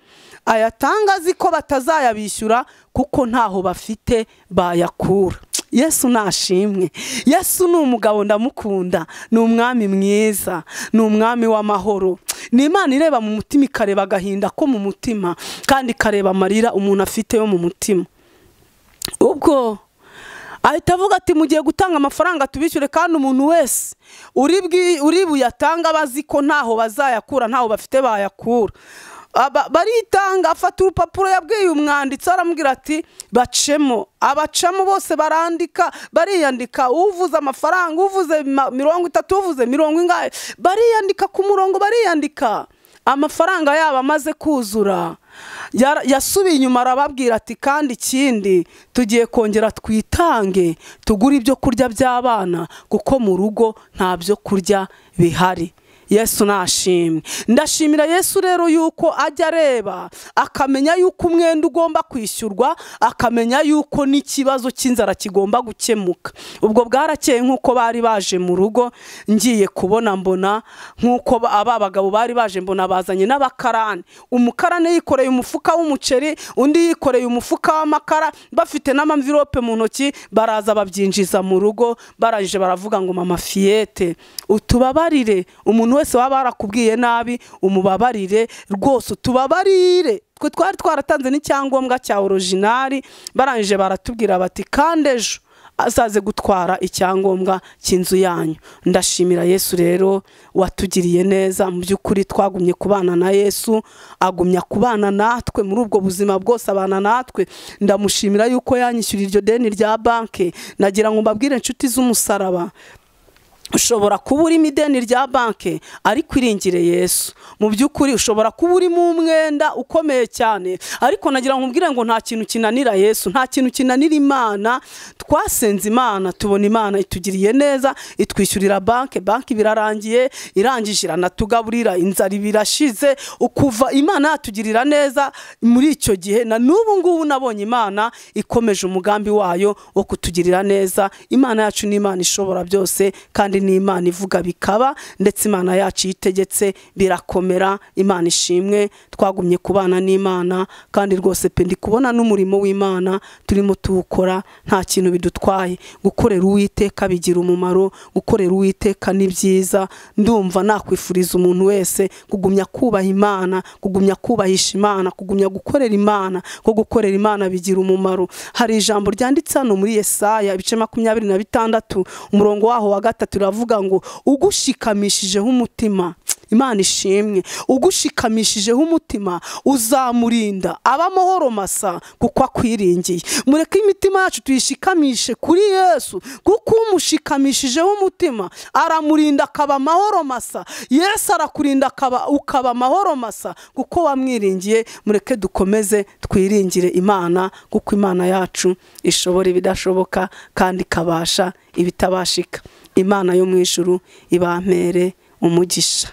ayatanga azi ko batazayabishyura kuko ntaho bafite bayakura. Yesu nashimwe. Yesu ni umugabo ndamukunda, ni umwami mwiza, ni umwami w'amahoro. Ni Imana ireba mu mutima ikareba agahinda ko mu mutima, kandi ikareba amarira umuntu afite yo mu mutima. Ubwo ahita avuga ati mugiye gutanga amafaranga tubishyure, kandi umuntu wese uri buyatanga bazi ko ntaho bazayakura, ntaho bafite bayakura. Baritanga, afata urupapuro yabwiye umwanditsi aramubwira ati bacemo. Abacamo bose barandika, bariyandika, uvuze amafaranga, uvuze 30, uvuze 40 ingahe, bariyandika ku murongo, bariyandika. Amafaranga yabo amaze kuzura, Yasubiye inyuma arababwira ati kandi ikindi tugiye kongera twitange tugure ibyo kurya by'abana kuko mu rugo nta byo kurya bihari. Yesu nashimwe. Ndashimira Yesu rero yuko ajya areba akamenya yuko umwenda ugomba kwishyurwa, akamenya yuko n'ikibazo cy'inzara kigomba gukemuka. Ubwo bwarakeye nkuko bari baje mu rugo, ngiye kubona mbona nkuko aba bagabo bari baje mbona bazanye n'abakarani. Umukarani yikoreye umufuka w'umuceri, undi yikoreye umufuka w'amakara, bafite n'amamvirope mu ntoki, baraza babyinjiza mu rugo. Barangije baravuga ngo mama Fiyete utubabarire, umuntu wese waba arakubwiye nabi umubabarire rwose, utubabarire. Twe twari twaratanze n'icyangombwa cya original. Barangije baratubwira bati kandi ejo azaze gutwara icyangombwa cy'inzu yanyu. Ndashimira Yesu rero watugiriye neza. Mu by'ukuri twagumye kubana na Yesu, agumya kubana natwe muri ubwo buzima bwose, abana natwe. Ndamushimira yuko yanyishyuriye iryo deni rya banke. Nagira ngo mbabwire inshuti z'umusaraba, ushobora kuba urimo ideni rya banke ariko iringire Yesu. Mu by'ukuri ushobora kuba urimo umwenda ukomeye cyane, ariko nagira ngo nkubwire ngo nta kintu kinanira Yesu, nta kintu kinanira Imana. Twasenze Imana tubona Imana itugiriye neza, itwishyurira banke, banke birarangiye, irangije iranatugaburira, inzara ibirashize. Ukuva Imana yatugirira neza muri icyo gihe, na n'ubu ngubu nabonye Imana ikomeje umugambi wayo wo kutugirira neza. Imana yacu ni Imana ishobora byose, kandi ni Imana ivuga bikaba, ndetse Imana yacu yitegetse birakomera. Imana ishimwe, twagumye kubana n'Imana, kandi rwose pe ndi kubona n'umurimo w'Imana turimo tuwukora, nta kintu bidutwaye. Gukorera Uwiteka bigira umumaro, gukorera Uwiteka ni byiza. Ndumva nakwifuriza umuntu wese kugumya kubaha Imana, kugumya kubahisha Imana, kugumya gukorera Imana, ko gukorera Imana bigira umumaro. Hari ijambo ryanditse hano muri Yesaya ibice 26 umurongo waho wa 3 uravuga ngo ugushikamishijeho umutima. Imana ishimwe, ugushikamishijeho umutima uzamurinda aba amahoro masa kuko akwiringiye. Mureke imitima yacu tuyishikamishe kuri Yesu, kuko umushikamishijeho umutima aramurinda akaba amahoro masa. Yesu arakurinda ukaba amahoro masa kuko wamwiringiye. Mureke dukomeze twiringire Imana, kuko Imana yacu ishobora ibidashoboka kandi ikabasha ibitabashika. Imana yo mu ijuru ibampere umugisha.